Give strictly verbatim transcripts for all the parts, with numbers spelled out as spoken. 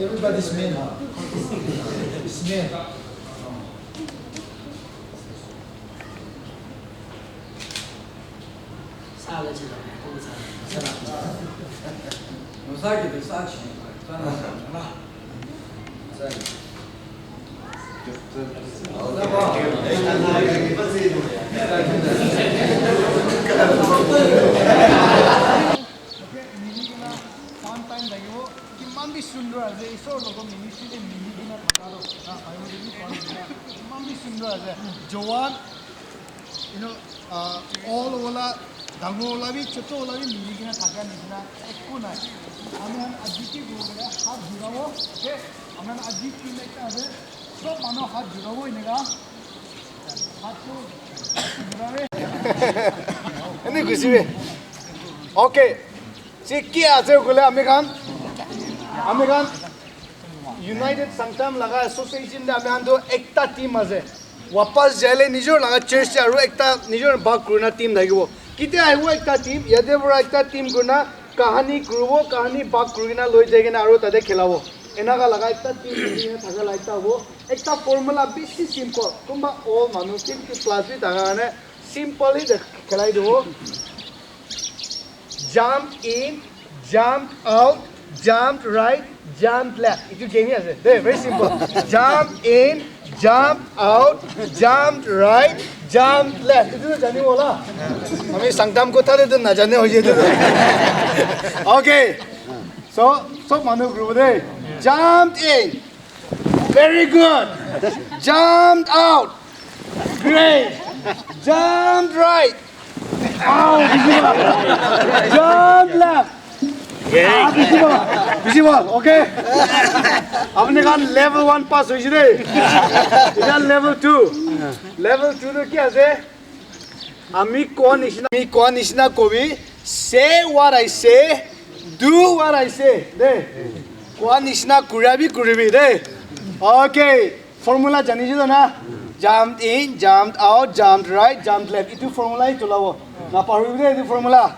Everybody's man, huh? It's man. Okay, mili kena one time thakibo. Kiman bi sundor ase, Isor logo ministry te mili kena thaka toh, na, Bible te bi pura kiman bi sundor ase. Joan, you know, uh, all wala, dangor wala bi, choto wala bi mili kena thaka nishina ekku nai. Ami khan aji ki kuro kena hat jurabo, okay? Ami khan aji ki lekta ase, sob manu hat jurabo eneka. Hat tu jurabe. Ene khushi be. Okay. Si ki ase kule ami khan, ami khan United Sangtam laga association te ami khan tu ekta team ase. Wapas jaile nijor laga church te aru ekta nijor bhag kurina team thakibo. Kitia ahibo ekta team, yate para ekta team kurina kahani kuribo, kahani bhag kurina loi jai kena aru tate khilabo. Enaka laga ekta team kurina thaka la ekta hobo. Ekta formula bishi simple. Kumba all manu fifty plus bi thaka karne simple hi de khelai dibo. Jump in, jump out, jump right, jump left. Itu game hi ase. De, very simple. Jump in, jump out, jump right, jump left. Itu to janibo la. Ami Sangtam kotha de to najane hoye itu to. Okay. So, sob manu group de. Jump in. Very good. Jump out. Great. Jump right. Ow, bishi bhal. Jump left. Ah, bishi bhal. Bishi bhal. Okay. Apni khan level one pass hoise de. Eta level two. Level two to ki ase? Ami koa nishina, ami koa nishina kobi, say what I say, do what I say. De. Koa nishina kurabi kuribi de. Okay. Formula jani jido na? Jump in, jump out, jump right, jump left. Itu formula hi tulabo. Na pahuribi de itu formula.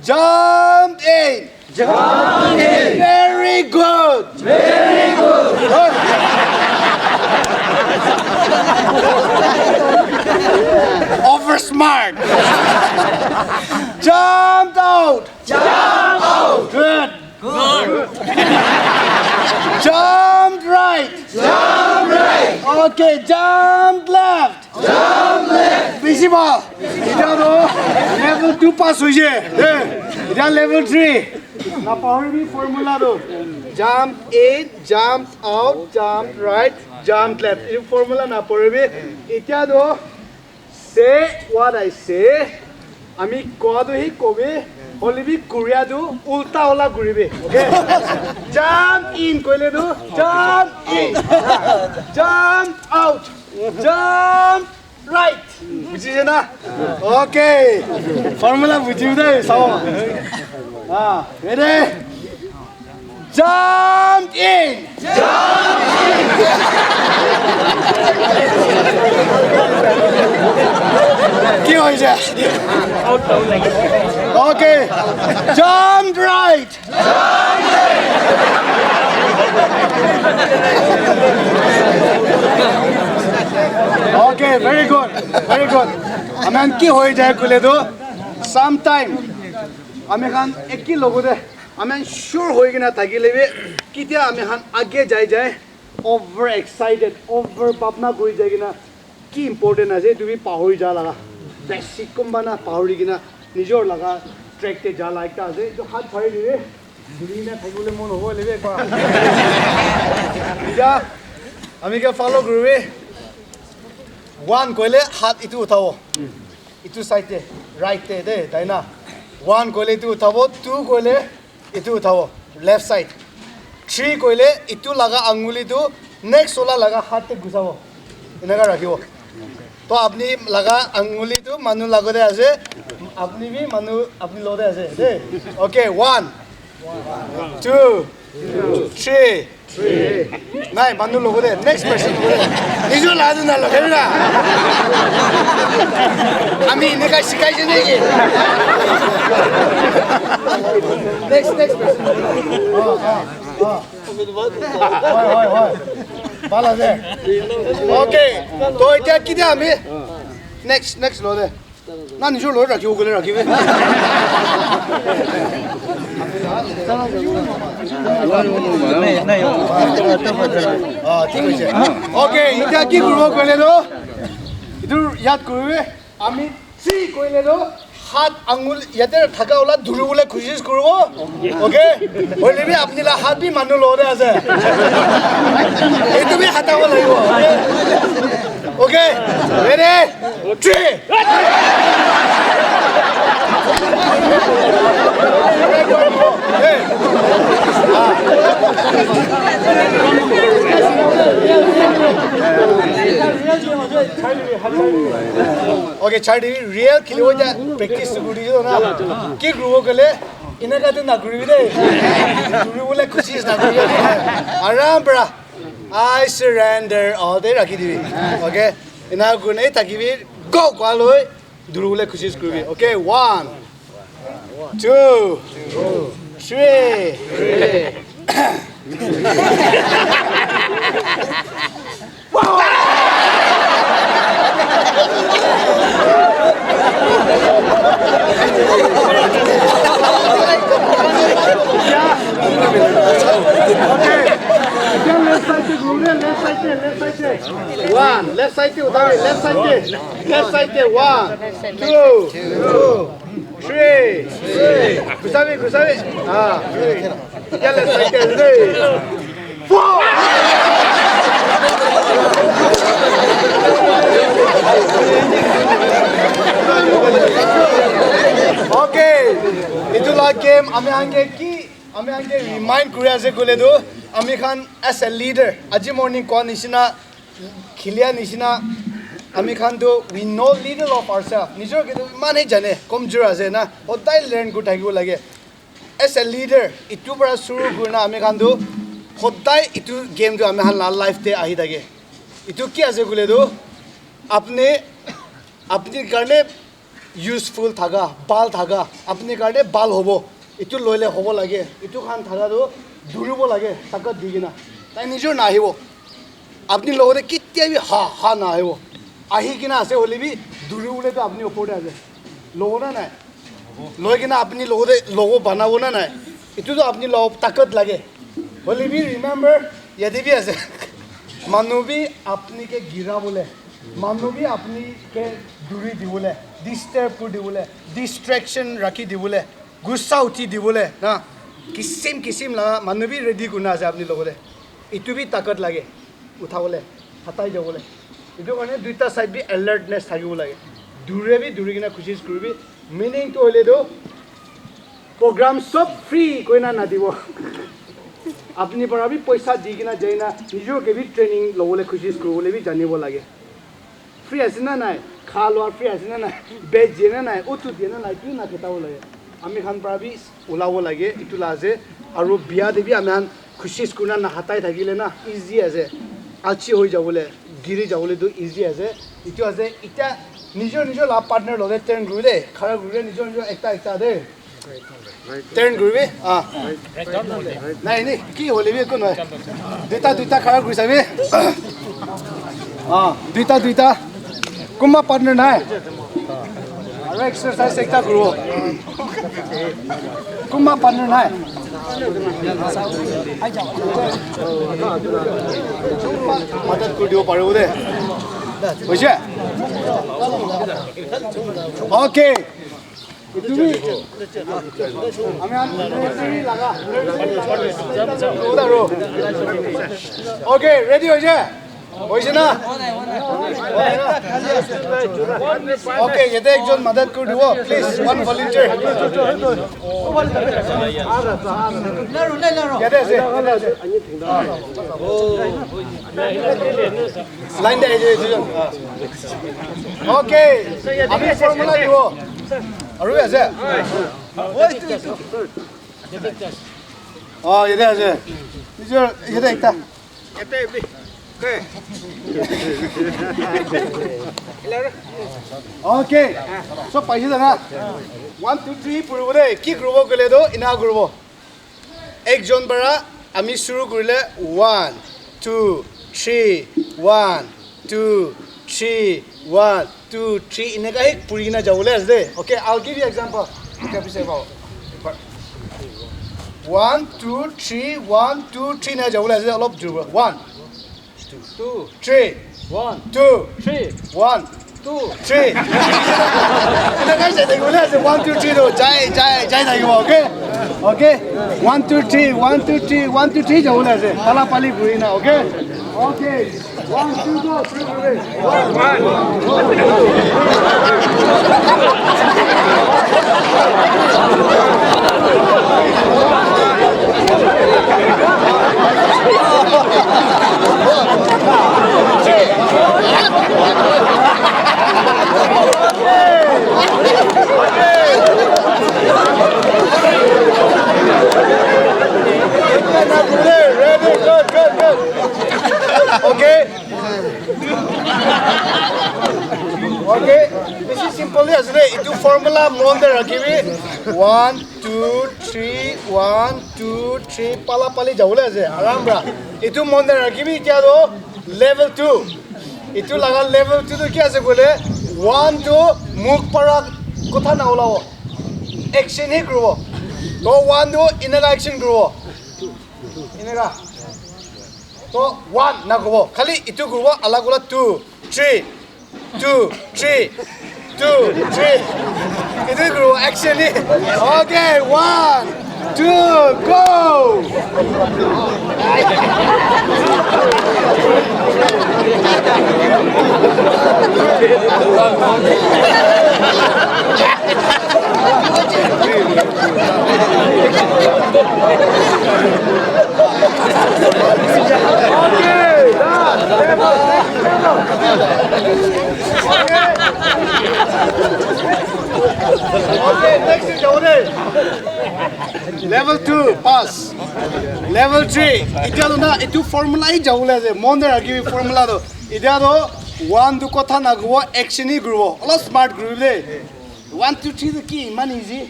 Jump in. Jump in. Very good. Very good. Over smart. Jump out. Jump out. Good. Good. Jump right. Jump right. Okay, jump left. Jump left. Bishi bhal. Eta to level two pass hoise. Eh, eta level three. Na pahuribi formula to. Jump in, jump out, jump right, jump left. Ei formula na pahuribi. Eta to say what I say. Ami koa to hi kobi. Hoilebi kuria to ulta wala kuribi. Okay? Jump in koile to jump in. Jump out. Jump right. Bujise na? Okay. Formula bujibo de, sabo. Ah, ready? Jump in. Jump in. Ki hoise? Okay. Jump right. Okay, very good, very good. Ami khan ki hoi jai koile to, sometime ami khan eki logote ami khan sure hoi kena thakile bi, kitia ami khan age jai jai over excited, over bhabna kuri jai kena ki important ase, etu bi pahori ja laga. Basic kunba na pahori kena nijor laga track te ja la ekta ase. Etu hat phari dibi. Duri kena thakibole mon hobo hoile bi ekbar. Etya ami ke follow kuribi. One koile hat etu uthabo. Etu side te, right te de, daina. One koile etu uthabo, two koile etu uthabo, left side. Three koile etu laga anguli tu next wala laga hat te ghusabo. Eneka rakhibo. To apni laga anguli tu manu laga te ase, apni bi manu apni logote ase de. Okay, one. Two, three. Nai, manu logo de. Next person logo de. Nijo la du na logo na. Ami ne kai sikai je ne ki. Next, next person. Hoi, hoi, hoi. Bala de. Okay. To etia ki de ami? Next, next lo de. Na nijo lo rakhibo koile rakhibi. Ah, thik ase. Okay, etia ki kuribo koile to? Etu yad kuribi. Ami three koile to hat angul yate thaka wala dhuribole koshish kuribo. Okay? Hoile bi apni la hat bi manu lo de ase. Etu bi hatabo lagibo. Okay? Okay? Ready? Three. Okay, chari real khilibo ja practice tu kuri do na. Ki kuribo kole, eneka tu na kuribi de. Kuribole koshish na kuribi de. Aram para. I surrender all de rakhi dibi. Okay? Ena kurina thakibi. Go, kwa loi. Duribole koshish kuribi. Okay, one, two, three. One, left side te, left side te, left side te, one, two, three. Gusabi, gusabi. Ah. Etia left side te ase. Four. Okay. Etu la game ami khan ke ki, ami khan ke remind kuri ase koile tu, ami khan as a leader, aji morning koa nishina, khilia nishina, ami khan tu we know little of ourselves. Nijor ke tu iman he jane, komjor ase na, hodai learn kuri thakibo lage. As a leader, itu para shuru kurina ami khan tu hodai itu game tu ami khan la life te ahi thake. Itu ki ase koile tu, apni, apni karne useful thaka, bhal thaka, apni karne bhal hobo. Itu loile hobo lage. Itu khan thaka tu duribo lage, takat di kena. Tai nijor nahibo. Apni logote ketia bi ha, ha nahibo. Ahi kena ase hoile bi, duri bole to apni opor te ase. Logo na nai? Loi kena apni logote logo banabo na nai? Itu to apni logo takat lage. Hoile bi remember, yate bi ase. Manu bi apni ke gira bole. Manu bi apni ke duri dibole. Disturb kuri dibole. Distraction rakhi dibole. Gussa uthi dibole. Na? Kisim kisim la manu bi ready kurina ase apni logote. Itu bi takat lage. Uthabole, hatai jabole. Itu karne duita side bi alertness thakibo lage. Dure bi duri kena koshish kuribi. Meaning to hoile tu, program sob free koina nadibo. Apni para bi poisa di kena jaina, nijor ke bi training lobole koshish kuribole bi janibo lage. Free ase na nai? Kha loa free ase na nai? Bed je na nai? Utu je na nai? Ki na kheta bole? Ami khan para bi ulabo lage, itu la ase. Aru bia te bi ami khan koshish kurina na hatai thakile na easy ase. Achi hoi jabole, giri jabole tu easy ase. Itu ase, ita nijor nijor la partner loge turn kuri de, khara kuri de, nijor nijor ekta ekta de. Turn kuribi? Ah. Nai, ni, ki hoile bi ekko nohoi. Duita, duita khara kuri sabi. Ah, duita, duita. Kunba partner nai? Aro exercise ekta kuribo. Kunba partner nai? Madat kuri dibo paribo de. Hoise? Okay. Etu bi ami khan military laga, military laga. Okay, ready hoise? Hoise na? Okay, yate ekjon madat kuri dibo, please, one volunteer. Yate ase, yate ase. Line de ahi jai, duijon. Okay. Ami formula dibo. Aru ase? Oh, yate ase. Nijor yate ekta. Yate bi. Okay. So paise na. One, two, three puribo de. Ki kuribo koile to ina kuribo. Ekjon para ami shuru kurile one, two, three, one, two, three, one, two, three, eneka hi puri kena jabole ase de. Okay, I'll give you example. Eneka piche pao. One, two, three, one, two, three, eneka jabole ase de, olop jur. One, two, three, one, two, three, one, two, three. Eneka jai thakibo na ase, one, two, three to jai, jai, jai thakibo, okay? Okay? One, two, three, one, two, three, one, two, three jabole ase. Pala pali guri na, okay? Okay. One, two, go. Three, three, three. Ready, good, good, good. Okay. Okay. This is simple ase de. Itu formula mon te rakhibi. One, two, three, one, two, three, pala pali jabole ase, aram pra. Itu mon te rakhibi, itya to level two. Itu laga level two to ki ase koile, one to mukh para kotha na ulabo. Action hi kuribo. To one to eneka action kuribo. Eneka. To one na kobo. Khali itu kobo, alak wala two, three, two, three, two, three. Itu kobo, action ni. Okay, one, two, go. Okay, next is Jawone. Level two pass. Level three. Itya to na, itu formula hi jabole ase. Mon de rakhibi formula to. Itya to one to kotha na kobo, action hi kuribo. Olop smart kuribi de. One, two, three to ki iman easy.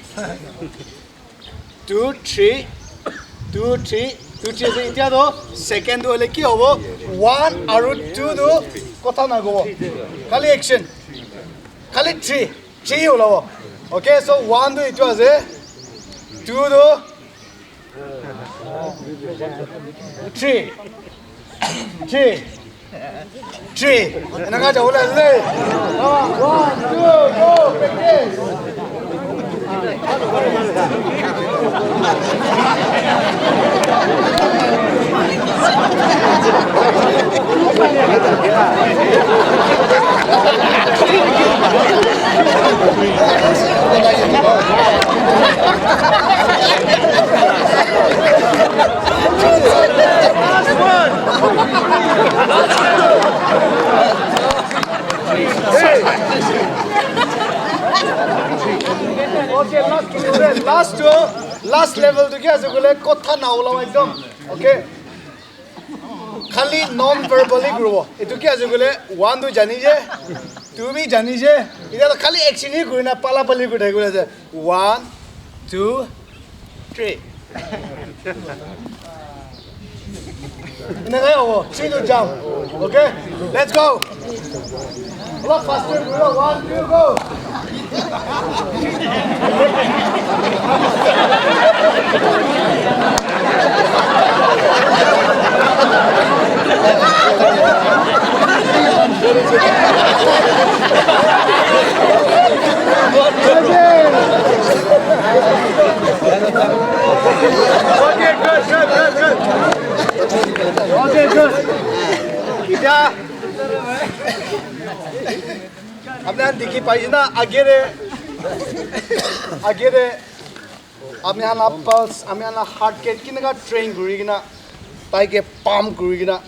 Two, three, two, three, two, three ase. Itya to second to hoile ki hobo? One aru two to kotha na kobo. Khali action. Khali three. Three ulabo. Okay, so one to itu ase. Two to three. Three. Three. Eneka jabole ase de. One, two, go, practice. Okay, last, last to, last level to ki ase koile kotha na ulabo ekdom. Okay. Khali non verbally kuribo. Itu ki ase koile one to jani je, two bi jani je. Itya to khali action hi kuri na pala pali kuri thaki ase. One, two, three. Eneka hobo. Three to jump. Okay? Let's go. Olop faster kuribo. One, two, go. Okay, good, good, good, good. Okay, good. Itya apni khan dikhi paise na, agere, agere, apni khan la pulse, apni khan la heart ke kineka train kuri kena, tai ke pump kuri kena,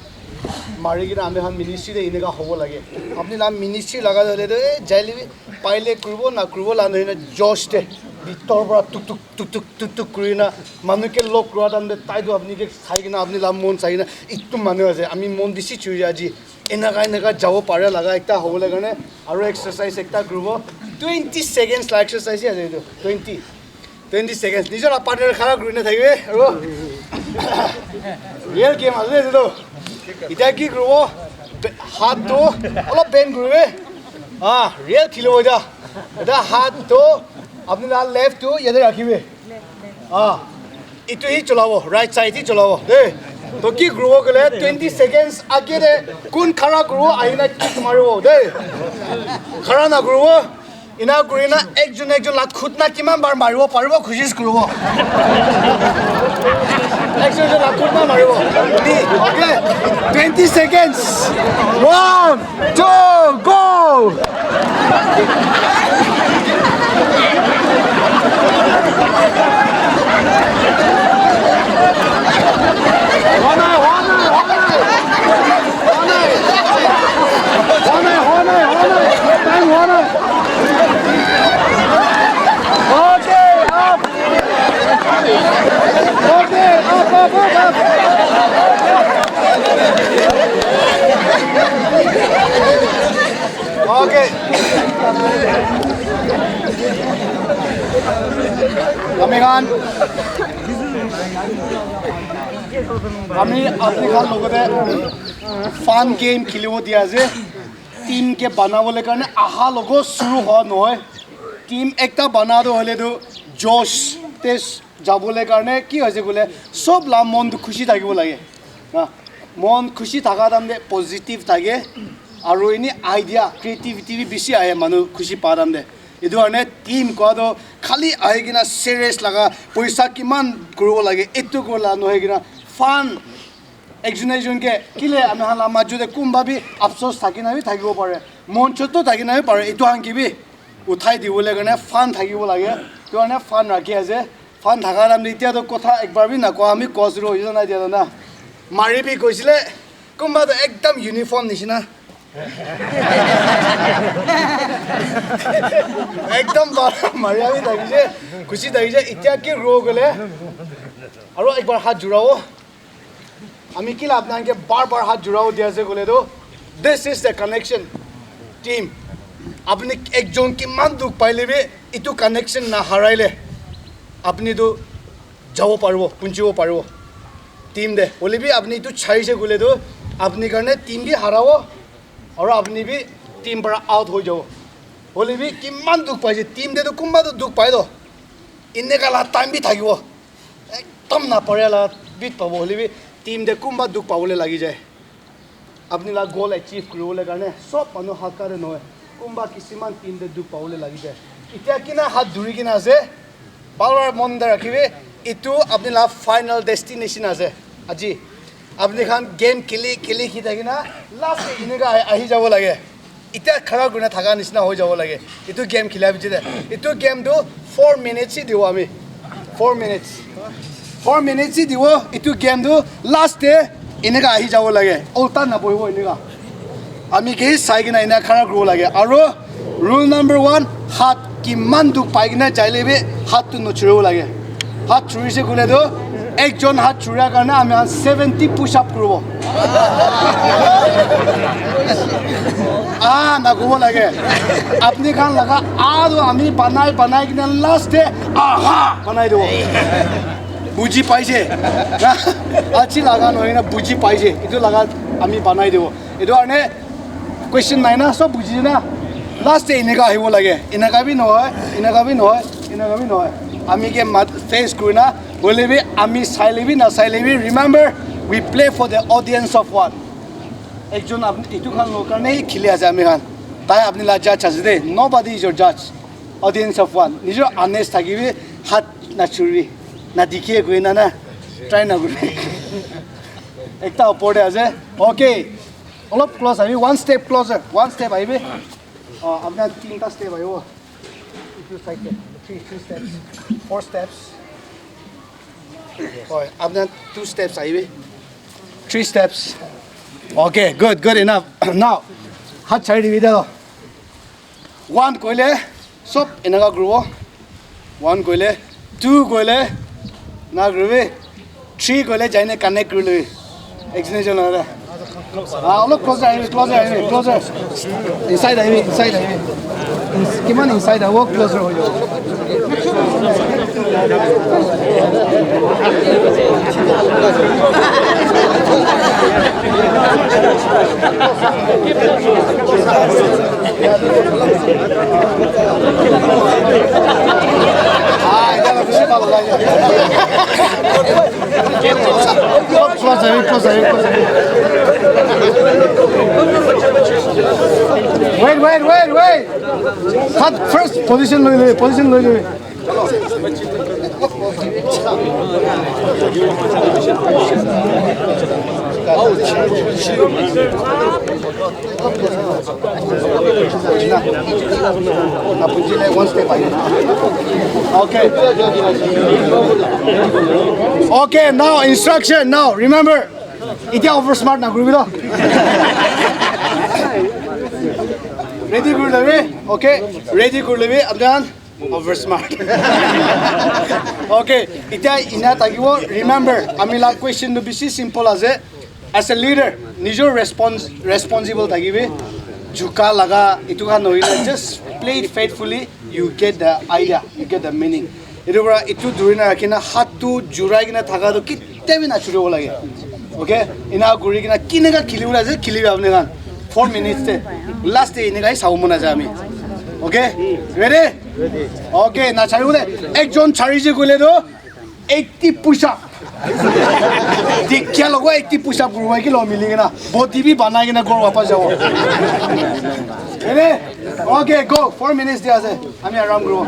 mari kena, apni khan ministry te eneka hobo lage. Apni la ministry laga toh hoile toh, eh, jaile bi, paile kuribo, na kuribo la, nohoi na josh te. Bitor para tuk tuk tuk tuk tuk tuk kuri na manu ke log kura time te tai tu apni ke sai kena apni la mon sai kena itu manu ase ami mon bishi churi aji enaka enaka jabo pare laga ekta hobo le karne aru exercise ekta kuribo twenty seconds la exercise ase itu twenty twenty seconds nijor la partner khara kuri na thakibe aru real game ase itu to. Itya ki kuribo? Be- Hat to olop bend kuribe. Ah, real khilibo itya. Itya hat to apni la left to yate rakhibe. Ah, itu hi cholabo, right side hi cholabo. De, to ki kuribo kole twenty seconds age de kun khara kuribo ahina kick maribo. De, khara na kuribo. Ina kurina ekjon ekjon la khutna kiman bar maribo paribo khushis kuribo. Ekjon ekjon la khutna maribo. Ni, okay? Twenty seconds. One, two, go! One eye, one eye, one eye. Okay, up. Okay, up, up, up, up. Okay. Ami khan, ami apni khan logote fun game khilibo dia ase. Team ke banabole karne aha logo suru hoa nohoi. Team ekta bana tu hoile tu josh te jabole karne ki hoise koile sob la mon tu khushi thakibo lage. Na, mon khushi thaka time te positive thake aru ini idea creativity bi bishi ahe manu khushi pa time te. Etu karne team koa tu khali ahi kena serious laga poisa kiman kuribo lage etu kola nohoi kena fun. Ekjon ekjon ke kile ami khan la maju te kunba bi afsos thaki na bi thakibo pare, mon chot to thaki na bi pare, etu khan ke bi uthai dibole karne fun thakibo lage, etu karne fun rakhi ase. Fun thaka time te itya to kotha ekbar bi nakoa ami cause ro hoina dia na mari bi koisile kunba to ekdam uniform nishina ekdam bhal maria bi thakise khushi thakise itya ki ro gole aro ekbar hath jurabo. Ami kila apni khan ke bar bar hath jurabo dia ase koile tu, this is the connection team. Apni ekjon kiman dukh paile bi itu connection na haraile apni tu jabo paribo, punchibo paribo team te. Hoile bi apni itu charise koile tu apni karne team bi harabo aro apni bi team para out hoi jabo. Hoile bi kiman dukh paise team te tu kunba tu dukh pai to. Eneka la time bi thakibo. Ekdam napare la bit pabo hoile bi team te kunba dukh pabole lagi jai. Apni la goal achieve kuribole karne sob manu halka te nohoi. Kunba kisiman team te dukh pabole lagi jai. Itya kina hath dhuri kina ase. Bhal para mon te rakhibi. Itu apni la final destination ase. Aji apni khan game kheli kheli khi thakina last te eneka ahi jabo lage. Itya khara kurina thaka nishina hoi jabo lage. Itu game khila bichi de. Itu game tu four minutes hi dibo ami. Four minutes. Four minutes hi dibo. Itu game tu last te eneka ahi jabo lage. Ulta na bohibo eneka. Ami ke sai kena ena khara kuribo lage. Aro rule number one, hath kiman dukh pai kena jaile bi hath tu nochuribo lage. Hath churise koile tu ekjon hath churia karne ami khan seventy push up kuribo. Ah, nakobo lage. Apni khan laga ah tu ami banai banai kena last te aha banai dibo. Buji paise. Achi laga nohoi na buji paise. Itu laga ami banai dibo. Itu karne question nai na, sob buji na. Last te eneka ahibo lage. Eneka bi nohoi, eneka bi nohoi, eneka bi nohoi. Ami ke mat face kuri na, hoile bi ami saile bi na saile bi, remember, we play for the audience of one. Ekjon apni itu khan lo karne hi khili ase ami khan. Tai apni la judge ase de. Nobody is your judge. Audience of one. Nijor honest thakibi, hat na churi, na dikhi koi na na. Try na kuri. Ekta opor te ase. Okay. Olop close ahibi, one step closer, one step ahibi. Oh, apni tinta step ahibo. Itu side te, three, three steps, four steps. Hoi, apni two steps ahibi. Three steps. Okay, good, good enough. Now, hat chari dibi de. One koile, sob eneka kuribo. One koile, two koile, na kuribi, three koile jaine connect kuri lobi. Extension lagale. Ah, olop closer ahibi, closer ahibi, closer. Inside ahibi, inside ahibi. Ins- kiman inside ahibo, closer hoibo. Wait, wait, wait, wait. First position loi le, position loi le. Okay. Okay, now instruction. Now remember, itia over smart na kuribi to. Ready kuri lobi. Okay, ready kuri lobi. Apni khan over smart. Okay, itia ina thakibo. Remember, ami la question tu bishi simple ase. As a leader, nijor respons responsible thakibi. Juka laga itu khan nohile, just play it faithfully. You get the idea, you get the meaning. Itu para itu dhuri na rakhi na, hat tu jurai kena thaka tu kitia bi na churibo lage. Okay? Ina kuri kena kineka khilibo ase, khilibi apni khan. Four minutes te. Last te ineka hi sabo mon ase ami. Okay? Ready? Okay, na charibo de. Ekjon charije koile tu eighty push up. Dikya logo eighty push up kuribo ki lo mili kena. Body bi banai kena ghor wapas jabo. Ready? Okay, go. Four minutes dia ase. Ami aram kuribo.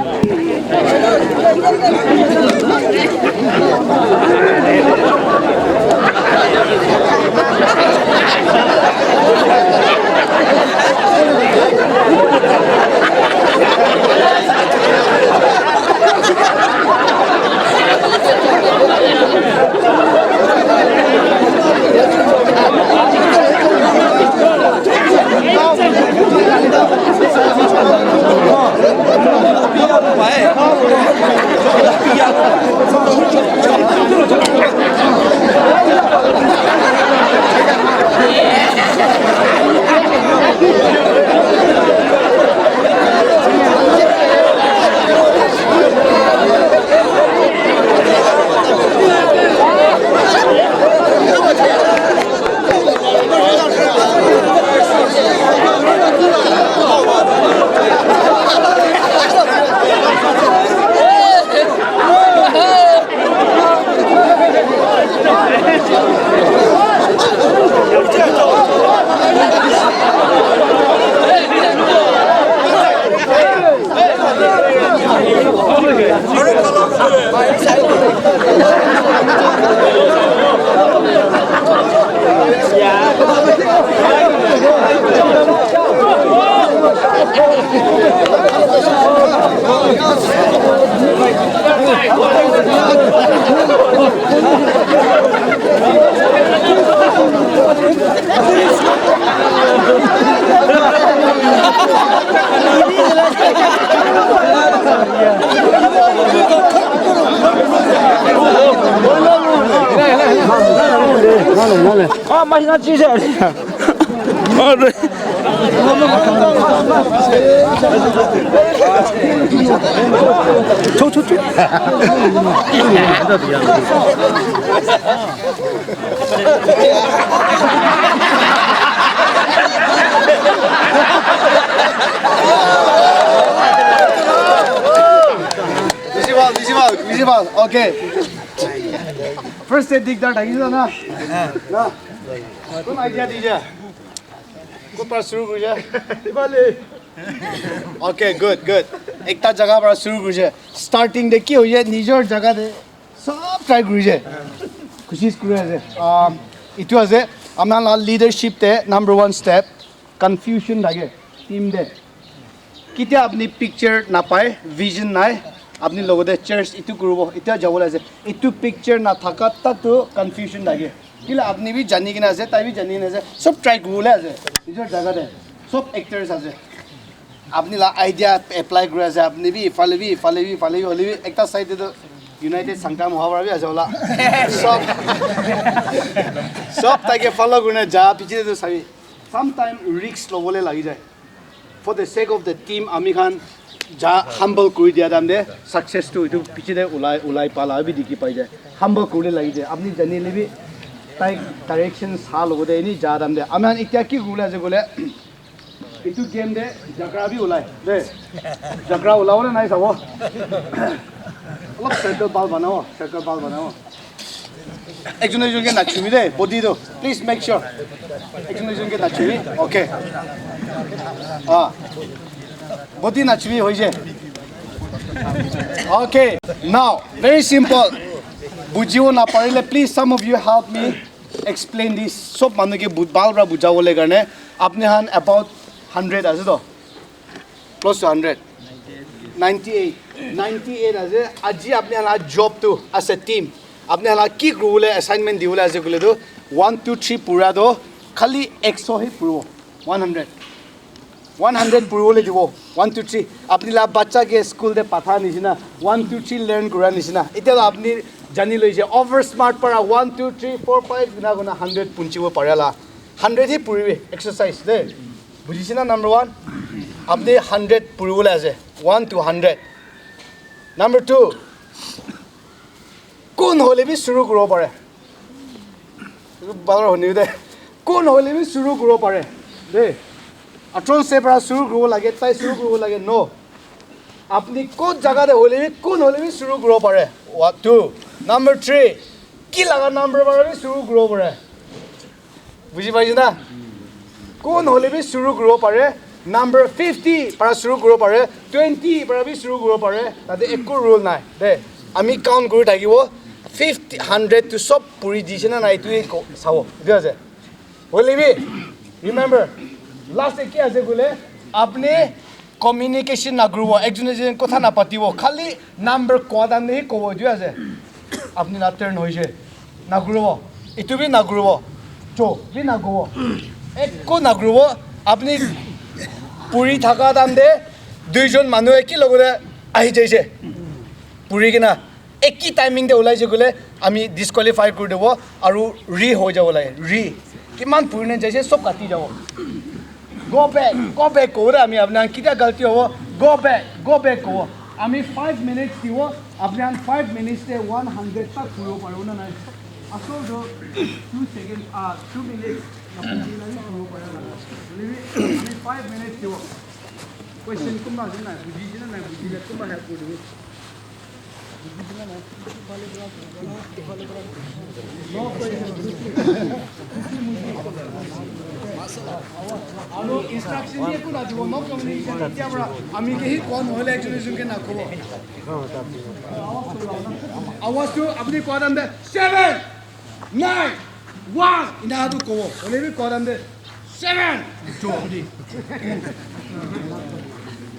Bishi bhal, bishi bhal, bishi bhal. Okay. First te dikdar thakishe na? Na? Kun idea dije? Kun para shuru kurishe? Okay, good, good. Ekta jaga para shuru kurishe. Starting te ki hoye, nijor jaga te sob try kurishe. Koshish kuri ase. Um, itu ase, apna la leadership te number one step, confusion thake, team te. Kitia apni picture napai, vision nai, apni logote church itu kuribo, itia jabo le ase. Itu picture na thaka tak tu confusion thake. Kila apni bi jani kena ase, tai bi jani kena ase, sob try kuribo le ase. Nijor jaga te, sob actors ase. Apni la idea apply kuri ase, apni bi ifale bi, ifale bi, ifale bi, hoile bi ekta side te to United Sangtam howa para bi ase hola. Sob, sob taike follow kurina ja, piche te to sabi. Sometime risk lobole lagi jai. For the sake of the team, ami khan ja humble kuri dia time te success to itu piche te ulai, ulai pala bi dikhi pai jai. Humble kuri lagi jai. Apni janile bi tai direction sa logo de ni ja time te. Ami khan itya ki kuri ase kole, itu game te jagra bi ulai de. Jagra ulabo na nai sabo. Olop circle ball banao, circle ball banao. Ekjon ekjon ke nachibi de, body to. Please make sure. Ekjon ekjon ke nachibi. Okay. Ah. Body nachibi hoise. Okay. Now, very simple. Bujibo na parile, please, some of you help me explain this. Sob manu ke bu-, bhal para bujabole karne. Apni khan about hundred ase to. Close to hundred. Ninety-eight. Ninety-eight ase. Aji apni khan la job tu as a team. Apni khan la ki kuribole assignment dibole ase koile tu one, two, three pura tu khali ekso hi puribo. One hundred. One hundred puribole dibo. One, two, three. Apni la bacha ke school te patha nishina. One, two, three learn kura nishina. Itya la apni jani loise. Over smart para one, two, three, four, five guna guna hundred punchibo pare la. Hundred hi puribe. Exercise de. Bujise na number one? Apni hundred puribole ase. One to hundred. Number two. Kun hoile bi shuru kuribo pare. Etu bhal para hunibi de. Kun hoile bi shuru kuribo pare. De. Atron se para shuru kuribo lage, tai shuru kuribo lage, no. Apni kot jaga te hoile bi, kun hoile bi shuru kuribo pare. One, two. Number three. Ki laga number para bi shuru kuribo pare. Buji paise na? Kun hoile bi shuru kuribo pare. Number fifty para shuru kuribo pare. Twenty para bi shuru kuribo pare. Tate ekko rule nai. De, ami count kuri thakibo. Fifty, hundred to sob puri dise na nai, etu he ko-, sabo. Etu ase. Hoile bi, remember, last te ki ase koile, apni communication na kuribo, ekjon ekjon kotha na patibo, khali number kowa time te hi kobo, etu ase. Apni la turn hoise. Na kuribo. Etu bi na kuribo. Cho bi na kuribo. Ekko na kuribo. Apni puri thaka time te duijon manu eki logote ahi jaise. Puri kena eki timing te ulai je koile ami disqualify kuri dibo aru re hoi jabo lage. Re. Kiman puri na jaise sob kati jabo. Go back, go back kobo de ami apni khan kitia galti hobo, go back, go back kobo. Ami five minutes dibo, apni khan five minutes te one hundred tak puribo paribo na nai? Asol to two seconds, ah, two minutes. Apni khan puribo paribo na nai? Hoile bi ami five minutes dibo. Question kunba ase na nai? Bujise na nai? Bujile kunba help kuri dibo. Aru instruction diye kuna dibo, no communication. Etia para ami ke hi kon hoile ekjon ekjon ke na kobo. Awaz tu apni kowa time te seven, nine, one, ina tu kobo. Hoile bi kowa time te seven. Cho, udi.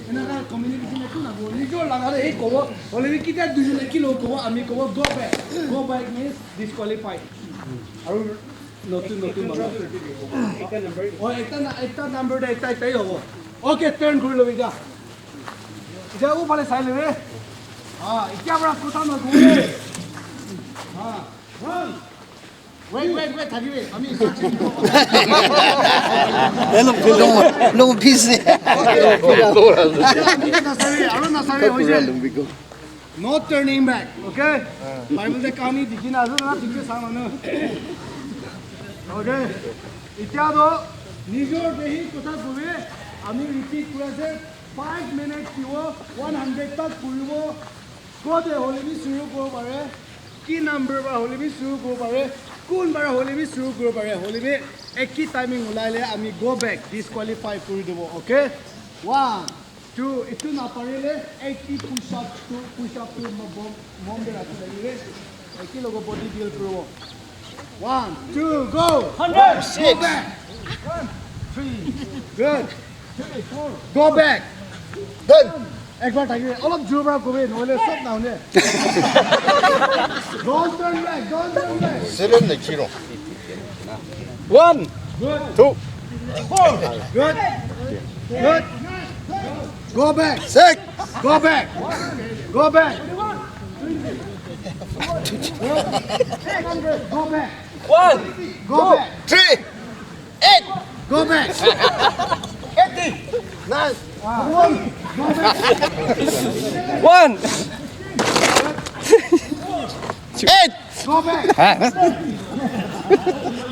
Enaka communication eku nahobo. Nijor laga te he kobo. Hoile bi kitia duijon ekilog kobo, ami kobo, "Go back." Go back means disqualified. Aru notun, notun manu. Oh, ekta na, ekta number te ekta, ekta hi hobo. Okay, turn kuri lobi ja. Ja, uphale sai lebe. Ah, etia para kotha nakobo. Ah, one. Wait, wait, wait, thakibi. Ami instruction dibo. Hello, hello, hello, peace. Aru nasabi, aru nasabi, hoise. No turning back, okay? Bible te kahani dikhi na ase na, thik se sa manu. Okay. Etia to nijor te hi kotha kobi, ami repeat kuri ase, five minutes dibo, one hundred tak puribo, kote hoile bi shuru kuribo pare. Ki number para hoile bi shuru kuribo pare, kun para hoile bi shuru kuribo pare, hoile bi eki timing ulai le ami go back, disqualify kuri dibo, okay? One, two, etu na parile eighty push up to, push up to mo-, bom, bom de rakhi lagile, eki logo body build kuribo. One, two, go! Hundred! Go back! One, three, good. Go back. Done. Ekbar thaki, olop jur para kobi, nohole sob na hune. Don't turn back, don't turn back. Seven na kiro. One, good, two, four, good, good. Go back. Six. Go back. Go back. Go back. One. Go back. Three. Eight. Go back. Eighty. Nice. One. Go back. One. Eight. Go back.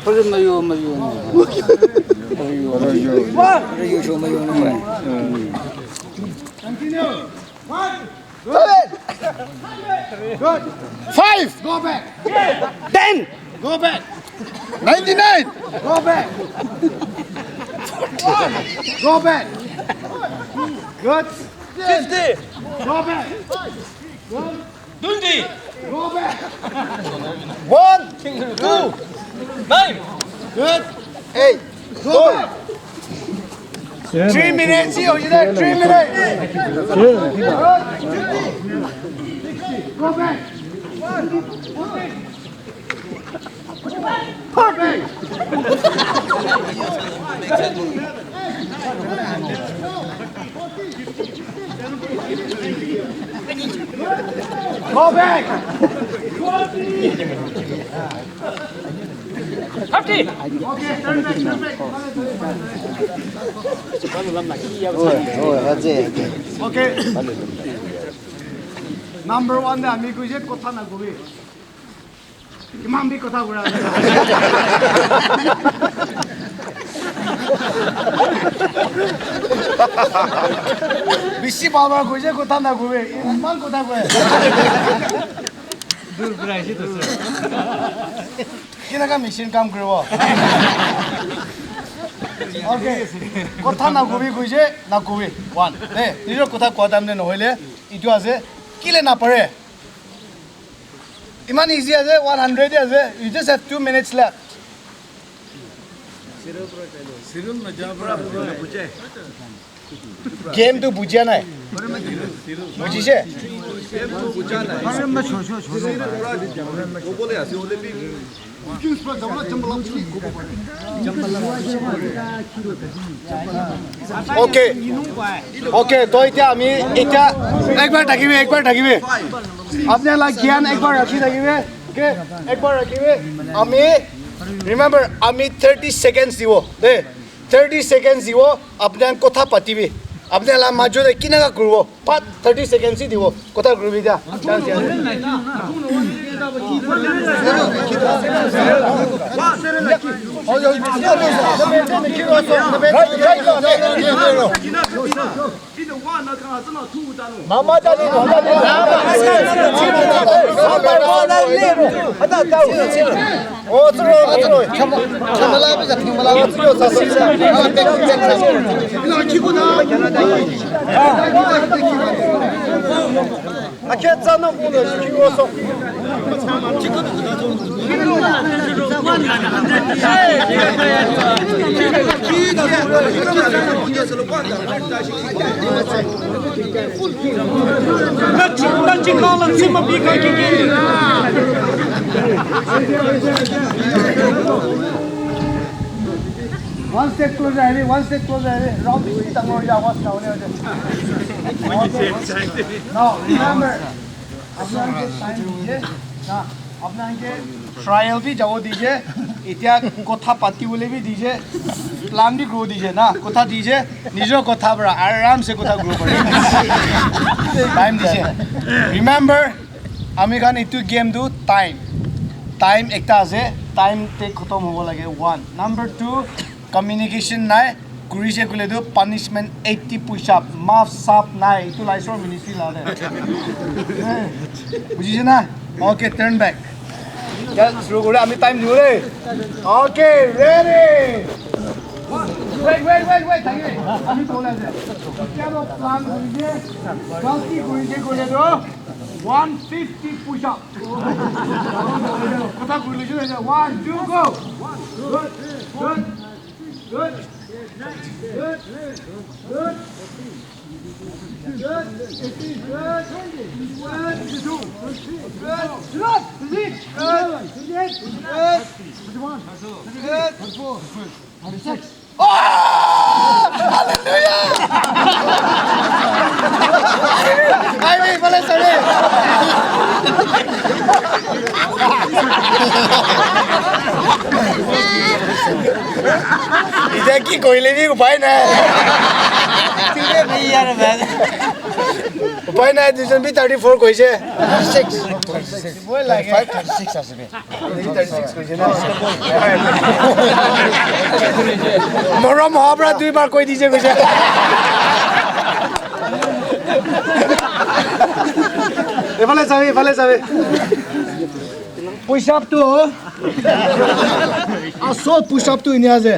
Mayu, mayu. One. Continue. One. Good. Good. Five. Go back. Ten. Go back. Ninety-nine. Go back. Go back. Good. Fifty. Go back. Good. Twenty. Go back. One, two, nine. Good. Eight. Go back. Three minutes, you know, three minutes. Go back. Go back. Fifty. Okay. Number one, the amigo, kotha na gobe. Kiman bi kotha kura ase. Bishi bhal bhal koise, kotha na kobe. Iman kotha koi. Dur pura aise to, sir. Kinaka machine kam kuribo. Okay. Kotha na kobe koise, na kobe. One. Eh, nijor kotha kowa time te nohoile, itu ase, kile na pare. Iman easy ase, one hundred ase. You just have two minutes left. Game tu bujia nai. Bujise? Okay. Okay, to itya ami, itya, ekbar thakibi, ekbar thakibi. Apni la gyan ekbar rakhi thakibi. Okay, ekbar rakhibi. Ami, remember, ami thirty seconds dibo. De, thirty seconds dibo. Apni kotha patibi. Apni la majo de kinaka kuribo. Pat thirty seconds hi dibo. Kotha kuribi da. Chance ya. Mama tadi, mama tadi. Oh, terus, terus. Akhe tsana kuno kiwoso. One step closer, heavy, one step closer, heavy. Round three, tangor ya, was down there. Now, remember, apnalok ke time dije, na, apnalok ke trial bi jabo dije, itya kotha pati bole bi dije, plan bi grow dije, na, kotha dije, nijo kotha para, aram se kotha grow kare. Time dije. Remember, ami khan itu game tu time. Time ekta ase, time te khotom hobo lage, one. Number two, communication nai, kurise kule tu punishment eighty push up, maf sap nai, itu la isor ministry la de. Eh, bujise na? Okay, turn back. Chal, shuru kore, ami time dibo de. Okay, ready. Wait, wait, wait, wait, thaki de. Ami kole ase. Kya plan kurise? Galti kurise kule tu one fifty push up. Kotha kuri lise, one, two, go. Good, good, good, good, good. Good, good, good, good. Good, good, good. Good. Oh! Hallelujah! Etiya ki koile bi upai nai. Upai nai, duijon bi thirty four koise. Thirty six. Thirty five, thirty six ase be. Morom howa pra duibar koi dise koise. Efale sabi, efale sabi. Push up tu, asol push up tu enia ase.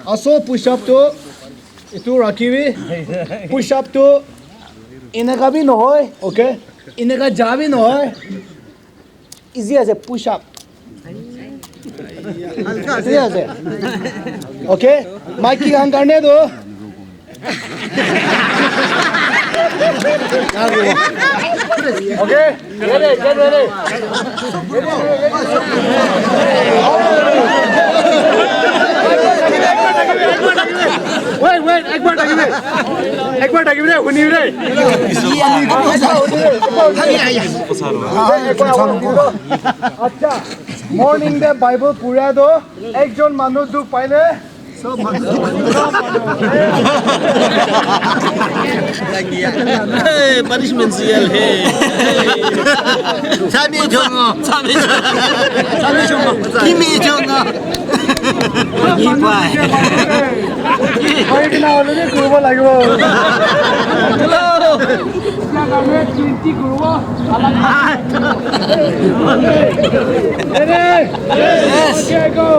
Asol push up tu, etu rakhibi. Push up tu eneka bi nohoi, okay? Eneka ja bi nohoi. Easy ase, push up. Easy ase. Okay? Maiki khan karne tu. Okay? Ready, get ready. Wait, wait, ekbar thakibi. Ekbar thakibi de, hunibi de. Acha, morning de Bible pura do, ekjon manu dukh paile, sob manu dukh paile. Hey, punishment sial, hey. Sami chongo. Sami chongo. Kimi chongo. Ni pai. Hoi kena hoile bi kuribo lagibo. Hello. Twenty kuribo. Yes. Okay, go.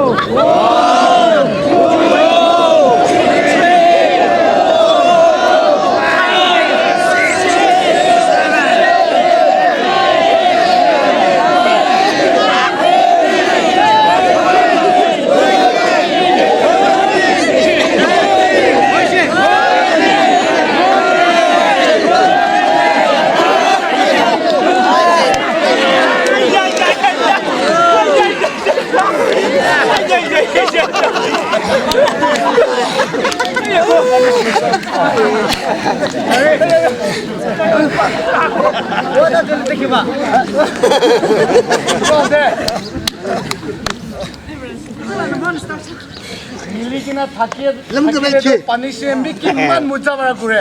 Mili kena thaki, thakile tu pani se mi kiman muja bara kure.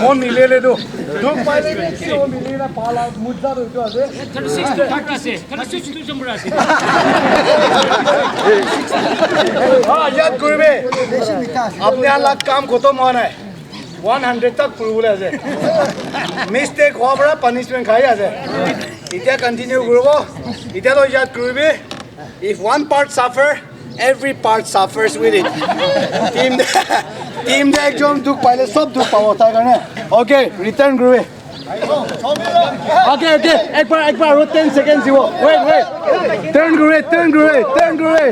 Mon nilele tu. Dukh paile bi kilo mili na pala muja tu etu ase. Thirty six tu ase. Thirty six tu jumra ase. Ha, yad kuribe. Apni khan la kam khotom hua nai. One hundred tak puribole ase. Mistake hua para punishment khai ase. Etiya continue kuribo. Etiya to yad kuribi. If one part suffer, every part suffers with it. Team, team de ekjon dukh paile sob dukh pabo tai karne. Okay, return kuribi. Okay, okay. Ekbar, ekbar, aru ten seconds dibo. Wait, wait. Turn kuribi, turn kuribi, turn kuribi.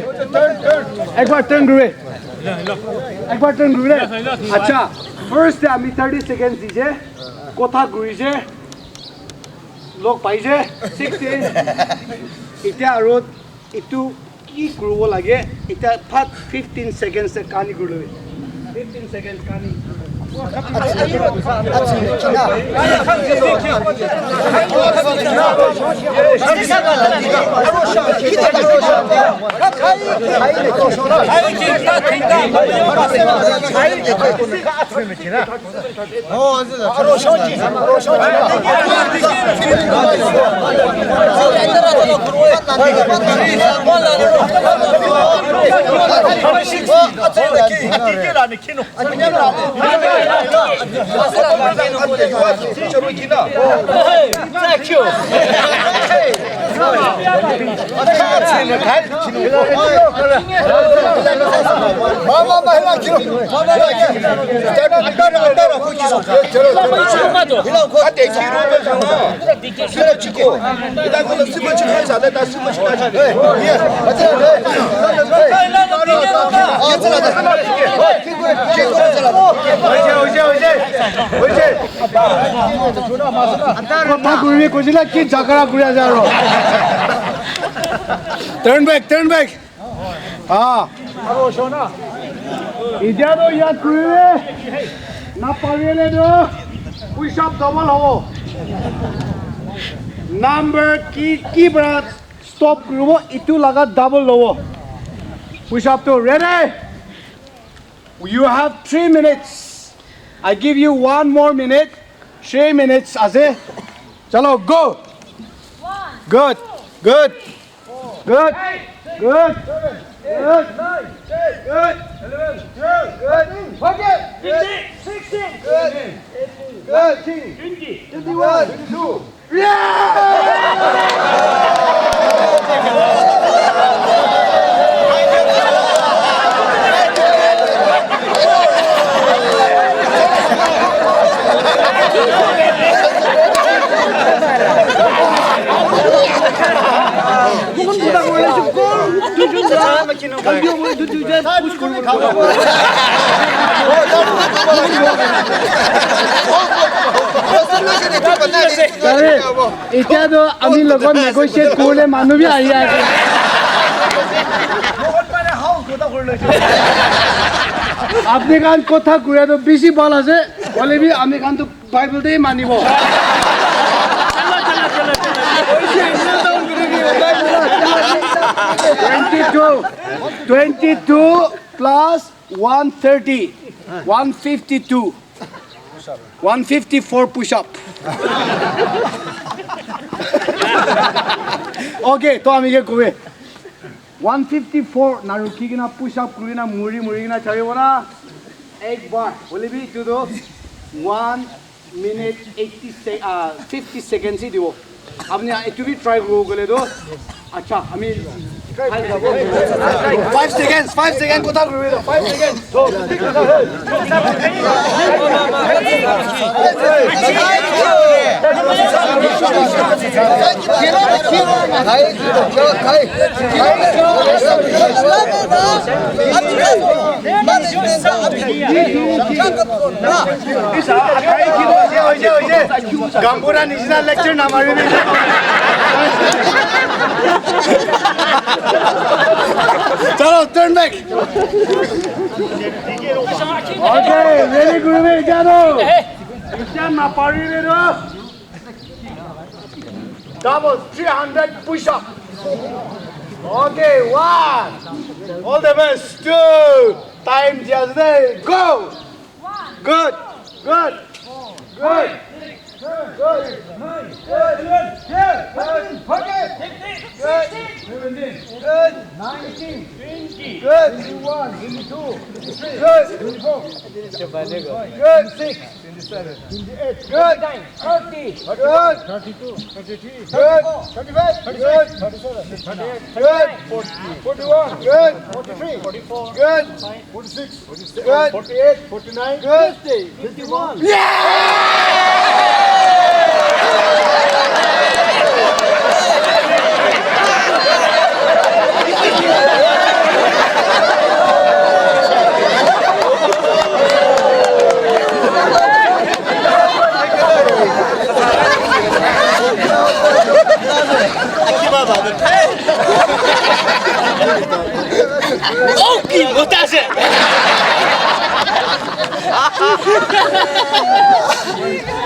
Ekbar turn kuribi. Ekbar turn kuribi. Acha, first te ami thirty seconds dise. Kotha kurise. Log paise. Sixteen. Etiya aru etu ki kuribo lage? Etiya fat fifteen seconds te kahani kuri lobi. Fifteen seconds kahani. Kotha kuribi koisila ki jhagara kuri ase aro. Turn back, turn back. Ah. Aro shona. Etiya to yad kuribi. Naparile to. Push up double hobo. Number ki ki para stop kuribo itu laga double lobo. Push up to ready. You have three minutes. I give you one more minute. Three minutes ase. Chalo, go. Good. Good. Good. Good. Good. Good. Good. Good. Good. Good. Twenty-one. Twenty-two. Sorry, এতিয়া তো আমি লগত নেগোচিয়েট কৰিলে মানুহ বি আহি আছে। আপুনি কান কথা ঘূৰাই তো বেছি ভাল আছে, হ'লে বি আমি কান তো বাইবেল দে মানিব। Twenty-two, twenty-two plus one thirty, one fifty-two, one fifty-four push up. Okay, to ami ke kobe. One fifty-four na rukhi kena push up kuri kena muri muri kena charibo na. Ek bar. Hoile bi itu to one minute eighty se-, ah, fifty seconds hi dibo. Apni itu bi try kuri kole to. Acha, ami five seconds, five seconds kotha kuri to. Five seconds. Gambura nishina lecture na maribi. Chalo, turn back. Okay, ready kuribi, jao. Etiya naparibi to. Double, three hundred push up. Okay, one. All the best. Two. Time just there. Go. Good. Good. Good. Good. Good. Good. Good. Nineteen. Good. Twenty-one. Twenty-two. Good. Twenty-four. Good. Six. Twenty-seven. Twenty-eight. Good. Thirty. Good. Thirty-two. Thirty-three. Good. Thirty-five. Good. Thirty-seven. Thirty-eight. Good. Forty. Forty-one. Good. Forty-three. Forty-four. Good. Forty-six. Forty-seven. Good. Forty-eight. Forty-nine. Good. Fifty-one.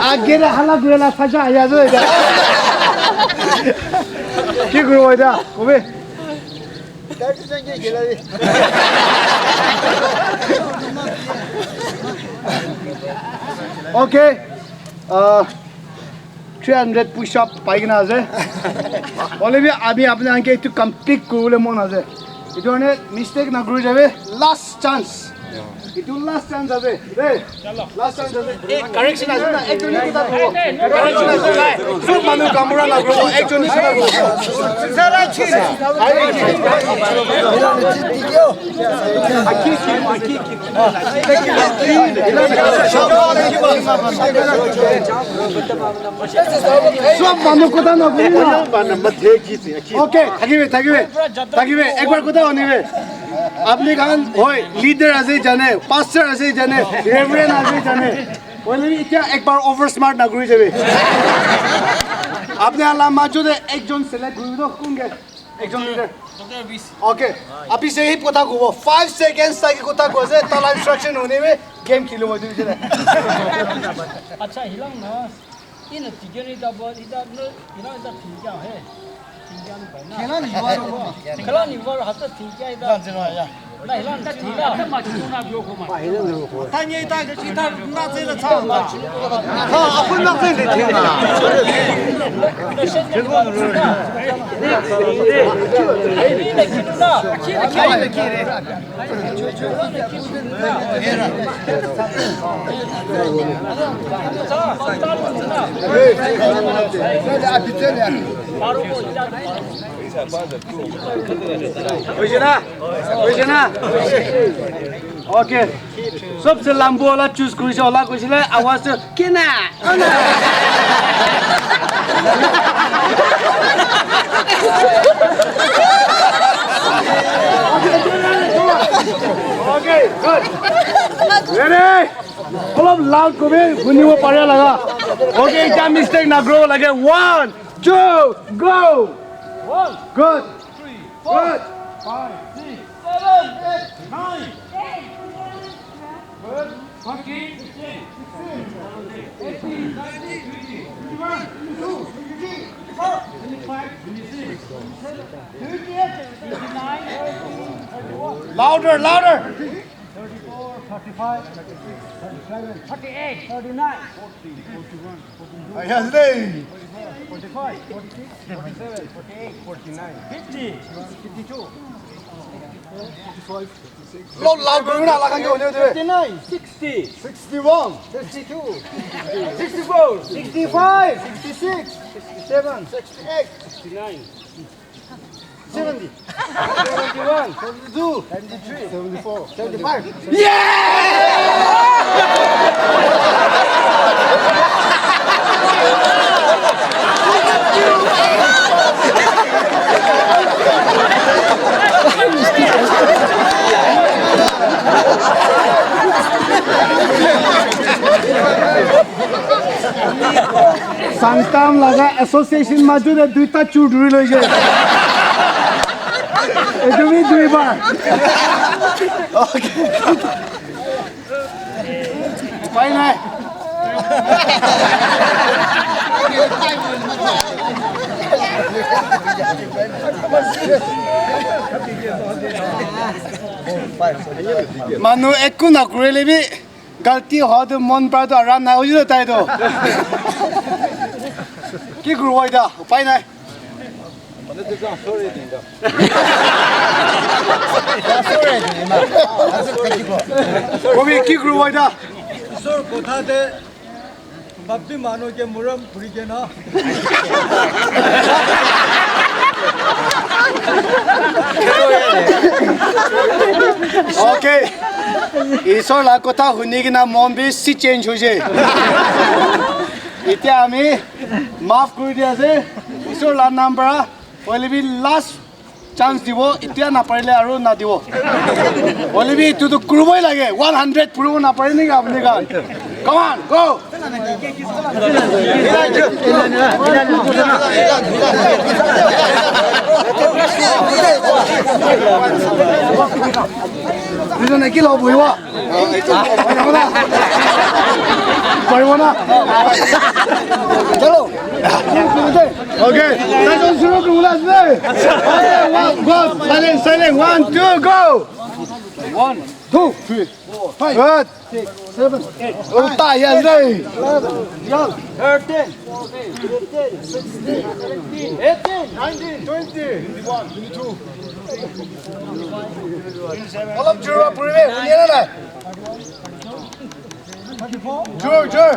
Agere hala gurela saja aya zo ida. Ki guru ida? Kobe. Okay. Uh, three hundred push up pai kena ase. Hoile bi ami apni khan ke etu complete kuribole mon ase. Etu karne mistake na kuri jabe. Last chance. Etu last chance ase. Hey, last chance ase. Correction ase na? Ekjon hi kotha kobo. Correction ase na? Sob manu gambura na kuribo. Ekjon hi kotha kobo. Sob manu kotha na kuribo. Okay, thakibi, thakibi, thakibi. Ekbar kotha hunibi. Apni khan hoi, leader ase jane, pastor ase jane, reverend ase jane. Hoile bi etiya ekbar over smart na kuri jabe. Apni khan la majot te ekjon select kuri do, kun ke? Ekjon leader. Okay. Abhi se hi kotha kobo. Five seconds tak kotha koise, tala instruction hone mein game khelibo etu bichare. Acha, hilang na. Ina tigyan ita bo, ita no, ina ita tigyan he. Tigyan ba na. Khela ni ba ro. Khela ni ba ro, hata tigyan ita. Na, hilang na, tigyan. Tanya ita, ita na se la cha. Ha, apun na se le tina. Hoise na? Hoise na? Okay. Sobse lambu wala choose korise, ola koisile, awaz to kina? Okay, good. Ready? Olop loud kobi, hunibo paria laga. Okay, ekta mistake na grow lage. One, two, go. One. Good. Good. Five, six, seven, eight, nine. Good. Fourteen, fifteen, eighteen, nineteen, twenty, twenty-one, twenty-two, twenty-three, twenty-four, twenty-five, twenty-six, twenty-seven, twenty-eight, twenty-nine, thirty, thirty-one. Louder, louder. Thirty-four, thirty-five, thirty-seven, thirty-eight, thirty-nine, forty, forty-one, forty-two, forty-five, forty-six, forty-seven, forty-eight, forty-nine, fifty, fifty-two, fifty-five, fifty-six. Lo, loud kuri na, alak khan ke hone de. Fifty-nine, sixty, sixty-one, sixty-two, sixty-four, sixty-five, sixty-six, sixty-seven, sixty-eight, sixty-nine. Seventy. Seventy-one. Seventy-two. Seventy-three. Seventy-four. Seventy-five. Yeah! Sangtam laga association maju de duita chur dhuri loise. Etu bhi dui bar. Okay. Upai nai. Manu ekku na kurile bhi galti howa tu mon para tu aram nai hoise tai tu. Ki kuribo eta? Upai nai. Kobi ki kuribo eta? Isor kotha te bapti manu ke morom kuri ke na. Okay. Isor la kotha huni kena mon bishi change hoise. Etia ami maaf kuri di ase. Isor la naam para hoile bi last chance dibo, etia naparile aru nadibo. Hoile bi etu tu kuriboi lage, one hundred puribo naparile naki apni khan? Come on, go! Duijone ki lobo bohibo? Paribo na? Paribo na? Chalo. Okay. Session shuru kuribole ase. Okay, one, go. Silent, silent. One, two, go. One, two, three, four, five, good, six, seven, eight, ulta nine, ahi ase. Eleven, twelve, thirteen, fourteen, fifteen, sixteen, seventeen, eighteen, nineteen, twenty, twenty-one, twenty-two. Olop jur puribo, huni ase na nai? Jur, jur.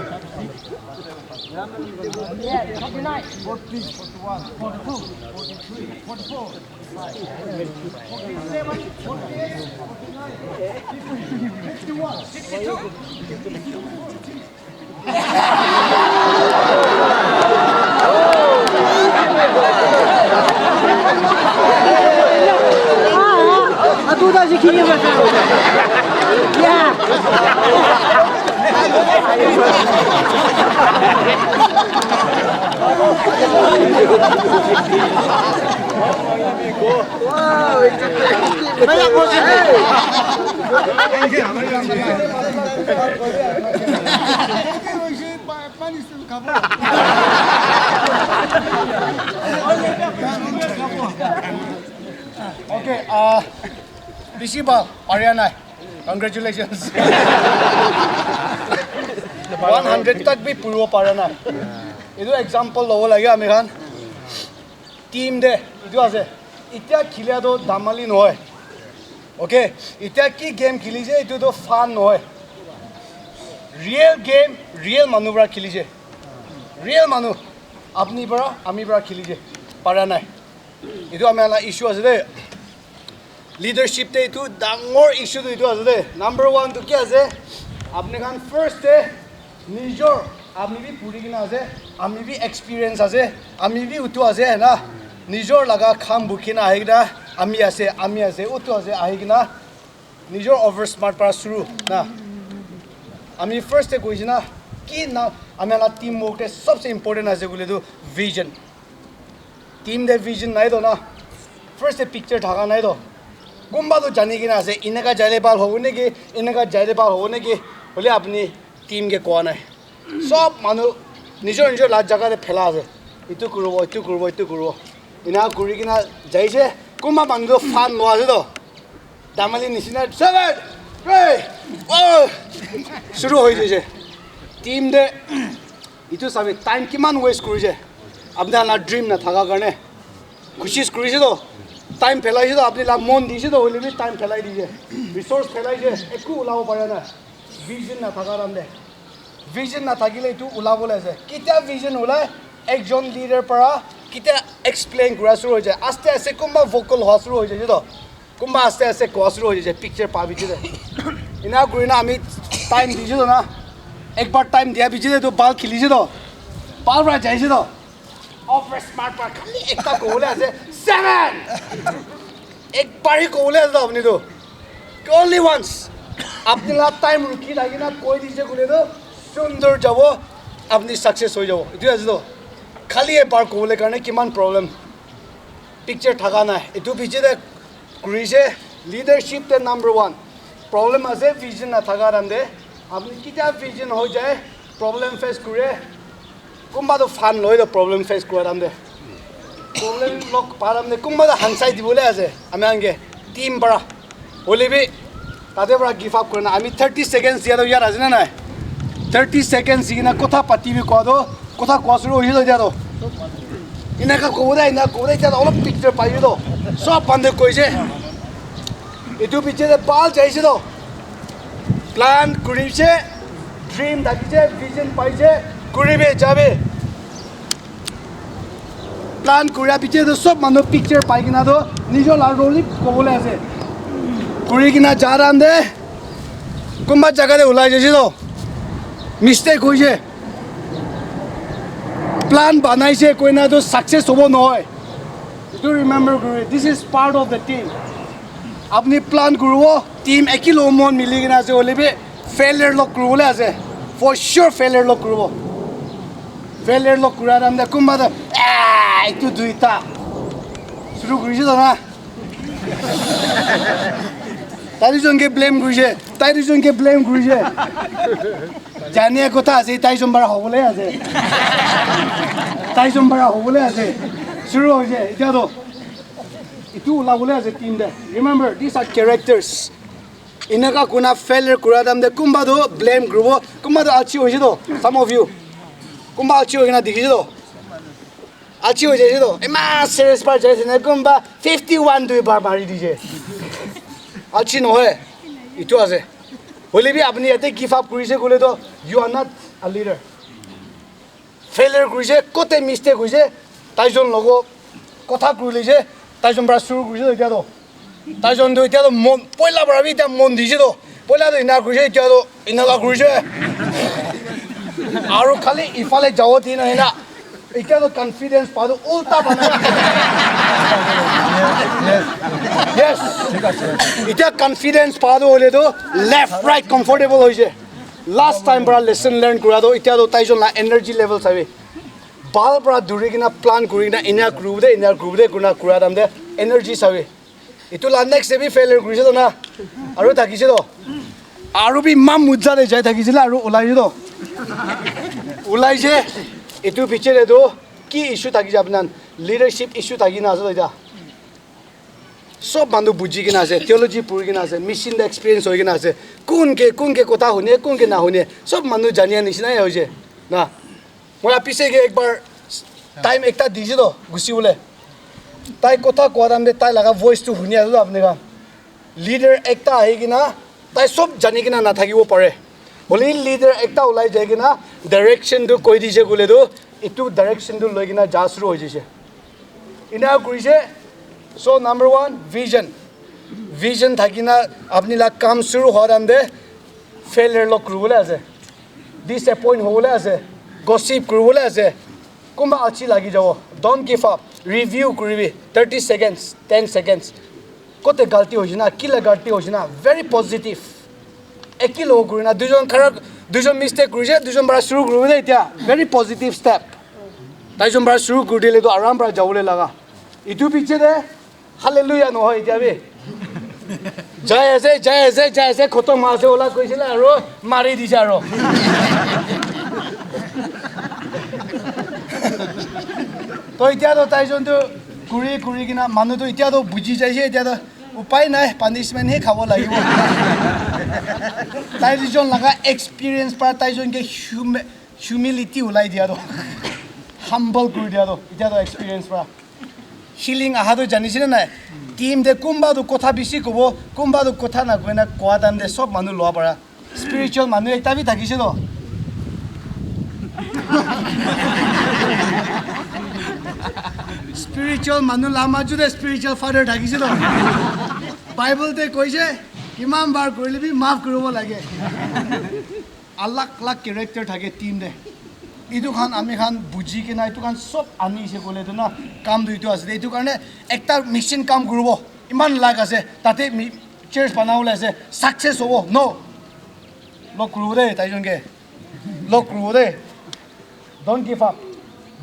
Forty, forty-one, forty-two, forty-three, forty-four, forty-seven, forty-eight, forty-nine, fifty, fifty-one, sixty-two. Atu da jiki ni mata. Ya. Okay, uh, bishi bhal, paria nai. Congratulations. One hundred tak bi puribo para nai. Etu example lobo lage ami khan. Team de, etu ase. Itya khilia to damali nohoi. Okay, itya ki game khilise, etu to fun nohoi. Real game, real manu para khilise. Real manu, apni para, ami para khilise. Para nai. Etu ami la issue ase de. Leadership te etu dangor issue tu etu ase de. Number one tu ki ase? Apni khan first te nijor, ami bi puri kena ase, ami bi experience ase, ami bi utu ase na. Nijor laga kham bukhi na ahi kena, ami ase, ami ase, utu ase ahi kena, nijor over smart para suru na. Ami first te koise na, ki na, ami la teamwork te sabse important ase koile tu vision. Team te vision nai to na. First te picture thaka nai to. Kumba to jani kena ase, eneka jaile bhal hobo neki, eneka jaile bhal hobo neki. Hole apni team ke koa nai. Sob manu nijor nijor la jaga te phela ase. Etu kuribo, etu kuribo, etu kuribo. Ena kuri kena jaise. Kumba manu to fan loa ase to. Damali nisina, seven, three, oh, shuru hoi jaise. Team te, etu sabi, time kiman waste kurise. Apni la dream na thaka karne. Koshish kurise to. Time phelai se to, apni la mon dise to, hoile bi time phelai dise. Resource phelai se, eku ulabo pare na. Vision na thaka ram de. Vision na thakile etu ulabo le ase. Kitia vision ulai, ekjon leader para, kitia explain kura shuru hoi jai. Aste aste kumba vocal hoa shuru hoi jai to. Kumba aste aste koa shuru hoi jaise, picture pa biche de. Ena kuri na ami time dise to na. Ek bar time dia biche de to bhal khilise to. Bhal para jaise to. Over smart para khali ekta kobole ase. Seven! Ek bar hi kobole ase to apni to. Only once. Apni la time rukhi thaki na koi dise koile to sundor jabo. Apni success hoi jabo. Etu ase to. Khali ek bar kobole karne kiman problem. Picture thaka nai. Etu biche de kurise, leadership te number one. Problem ase, vision na thaka time te. Apni kitia vision hoi jai, problem face kure. Kumba to fan loi to problem face kura time te. Problem log pa time te, kumba to hansai dibole ase. Ami ange, team para. Hoile bi, tate para give up kurina. Ami thirty seconds dia to yat ase na nai? Thirty seconds di kena kotha pati bi koa to, kotha koa shuru hoise to dia to. Eneka kobo de, eneka kobo de, dia to olop picture pai to. Sob bhante koise. Etu piche de bhal jaise to. Plan kurise, dream thakise, vision paise, kuribi jabi. Plan kuria piche to sob manu picture pai kena to nijor la role kobole ase. Kuri kena ja time te kumba jaga te ulai jaise to mistake hoise. Plan banaise koina to success hobo nohoi. Etu remember kuri, this is part of the team. Apni plan kuribo, team ekilo mon mili kena ase hoile bi failure log kuribole ase. For sure failure log kuribo. Failure log kura time te kumba to, "Ah, etu duita." Shuru kurise to na. Tai dujon ke blame kurise, tai dujon ke blame kurise. Jania kotha ase, tai jon para hobole ase. Tai jon para hobole ase. Shuru hoise, etia to. Etu ulabole ase team te. Remember, these are characters. Eneka kuna failure kura time te kumba to blame kuribo, kumba to achi hoise to, some of you. Kumba achi hoi kena dikhise to. Achi hoi jaise to. Iman serious para jaise na, kumba fifty one dui bar mari dise. Achi nohoi. Etu ase. Hoile bi apni yate give up kurise koile to, you are not a leader. Failure kurise, kote mistake hoise, tai jon logo kotha kuri lise, tai jon para shuru kurise to etia to. Tai jon to etia to mon, poila para bi etia mon dise to. Poila to ena kurise, etia to eneka kurise. Aru khali ifale jabo di na ena. Etia to confidence pa to ulta banai dise. Yes. Etia confidence pa to hoile to left, right comfortable hoise. Last time para lesson learn kura to, etia to tai jon la energy level sabi. Bhal para duri kena plan kuri kena ena kuribo de, ena kuribo de, kuna kura time te energy sabi. Etu la next te bi failure kurise to na. Aru thakise to. Aru bi imam mujja te jai thakise la aru ulai to. Ulai je. Etu piche te to ki issue thakise apna leadership issue thaki na ase to eta. Sob manu buji kena ase, theology puri kena ase, mission te experience hoi kena ase. Kun ke kun ke kotha hune, kun ke na hune, sob manu jania nishina hoise. Na. Moi apise ke ekbar time ekta dise to gusi bole. Tai kotha kowa time te tai laga voice tu huni ase to apni khan. Leader ekta ahi kena tai sob jani kena na thakibo pare. Hoile leader ekta ulai jai kena direction tu koi dise kule tu etu direction tu loi kena ja suru hoi jise. Ina kurise. So number one, vision. Vision thakina apni la kam suru hoa time te failure log kuribole ase. Disappoint hobole ase. Gossip kuribole ase. Kumba achi lagi jabo. Don't give up. Review kuribi. Thirty seconds, ten seconds. Kote galti hoise na, kila galti hoise na. Very positive. Eki lo kuri na, duijon khara, duijon mistake kurise, duijon para suru kuribo de etia. Very positive step. Taijon para suru kuri dile to aram para jabole laga. Itu piche de hallelujah nohoi etia bi. Jai ase, jai ase, jai ase, khotom ase ola koisile aro mari dise aro. To etia to taijon to kuri kuri kena manu to etia to buji jaise etia to upai nai, punishment he khabo lagibo. Taijon laga experience para taijon ke humi- humility ulai dia to. Humble kuri dia to. Etia to experience para. Healing aha to janise na nai? Team te kumba to kotha bishi kobo, kumba to kotha na koina kowa time te sob manu loa para. Spiritual manu ekta bi thakise to. Spiritual manu lama ju de spiritual father thakise to. Bible te koise, kiman bar korile bi maaf kuribo lage. Alag alag character thake team te. Etu khan ami khan buji kena etu khan sob ani se kole tu na kam tu etu ase de. Etu karne ekta mission kam kuribo. Iman lag ase. Tate mi- church banabole ase. Success hobo. No. Log kuribo de taijon ke. Log kuribo de. Don't give up.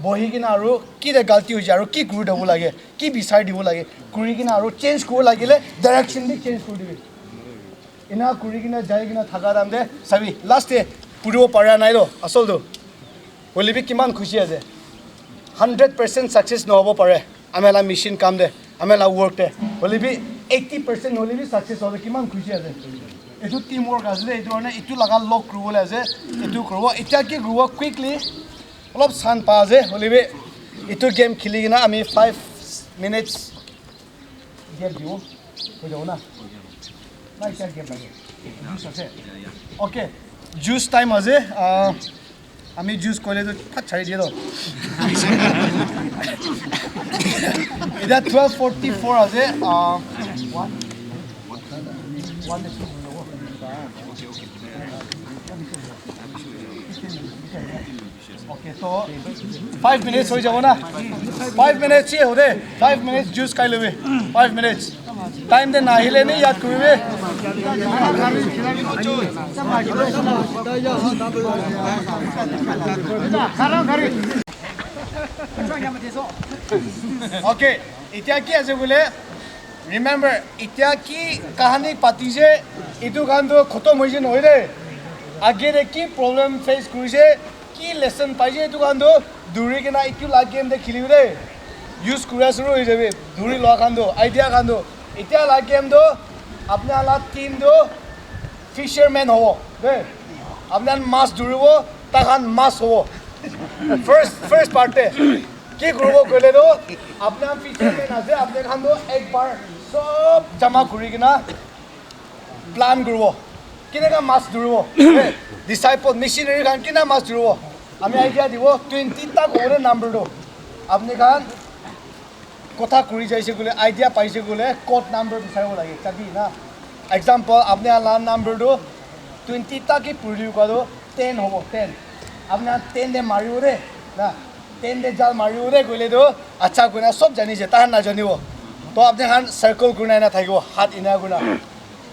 Bohi kena aru ki de galti hoise aru ki kuri dibo lage, ki bisari dibo lage, kuri kena aru change kuribo lagile direction bi change kuri dibi. Ena kuri kena jai kena thaka time te sabi last te puribo para nai to asol to. Hoile bi kiman khushi ase. Hundred percent success nohobo pare. Ami la mission kam de, ami la work de. Hoile bi eighty percent hoile bi success hobo kiman khushi ase. Etu team work ase de, etu karne etu laga log kuribole ase. Etu kuribo. Etia ki kuribo quickly. Olop san pa ase. Hoile bi etu game khili kena ami five minutes gap dibo. Hoi jabo na? Na, etia gap lage. Juice ase? Okay. Juice time ase. Ah, ami juice koile to phat chari diye to. Etia twelve forty-four ase. Ah, one. One. Okay, to five minutes hoi jabo na? Five minutes hi hode. Five minutes juice khai lobi. Five minutes. Time te nahile ni yad kuribi. Okay, etia ki ase bole? Remember, etia ki kahani patise, etu khan to khotom hoise nohoi de. Age de ki problem face kurise, ki lesson paise, etu khan to duri kena etu la game de khilibi de. Use kura suru hoi jabi. Duri loa khan to, idea khan to. Etia la game to, apna la team to fisherman hobo de. Apna mas duribo, takhan mas hobo. First, first part de. Ki kuribo koile to, apni khan fisherman ase, apni khan to ek bar sob jama kuri kena plan kuribo. Kineka mas duribo? Eh, disciple, missionary khan kina mas duribo? Ami idea dibo, twenty tak hobo le number to. Apni khan kotha kuri jaise koile, idea paise koile, code number bisaribo lage, chabi na. Example, apni khan la number to twenty tak hi puri kowa to ten hobo, ten. Apni khan ten de maribo de, na. Ten de jal maribo de koile to, acha koina sob jani je, tahan na janibo. To apni khan circle kurina ena thakibo, hat ena kurina.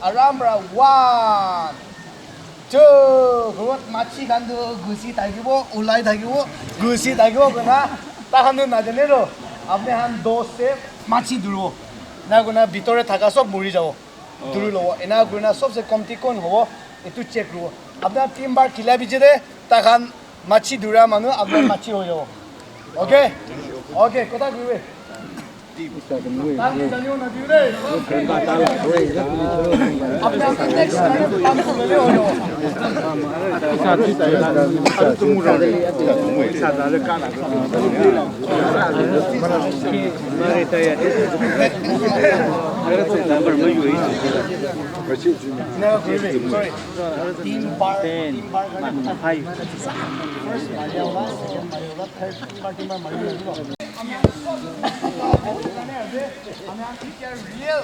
Aram para one, two, ghorot machi khan tu gusi thakibo, ulai thakibo, gusi thakibo koina, tahan tu najane to, apni khan dos se machi duribo. Ena kurina bhitor te thaka sob mori jabo. Duri lobo. Ena kurina sobse komti kon hobo, etu check kuribo. Apna tin bar khila piche te, takhan machi dura manu, apna machi hoi jabo. Okay? Okay, kotha kuribe? Apna next time plan kuribole hoi jabo. Sorry. Tin bar, tin bar karne kotha five. First Maria wala, second Maria wala, third, tin bar, tin bar Maria wala. Ami khan sob, ami khan itya real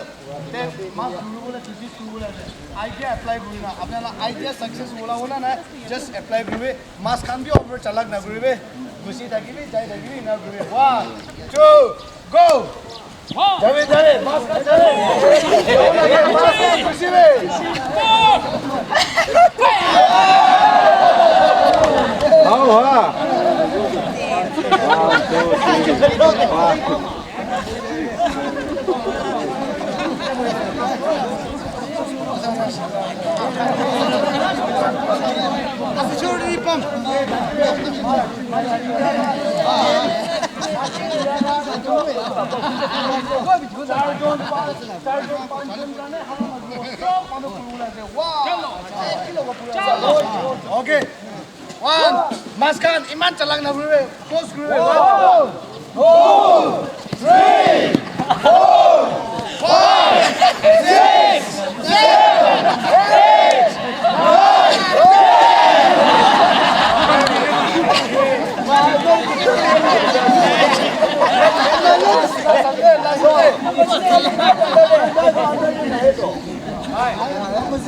te mas dhuribole, business kuribole ase. Idea apply kurina, apni khan la idea success hola hola na, just apply kuribe. Mas khan bi over chalak na kuribe. Gusi thakibi, jai thakibi, na kuribe. One, two, go! Jabe, jabe, mas khan jabe. Mas khan gusi be. Hao, ha. One, two, three, four. Okay. One, mas khan iman chalak na kuribe, close kuribe. One, two, three, four, five, six, seven, eight, nine, ten.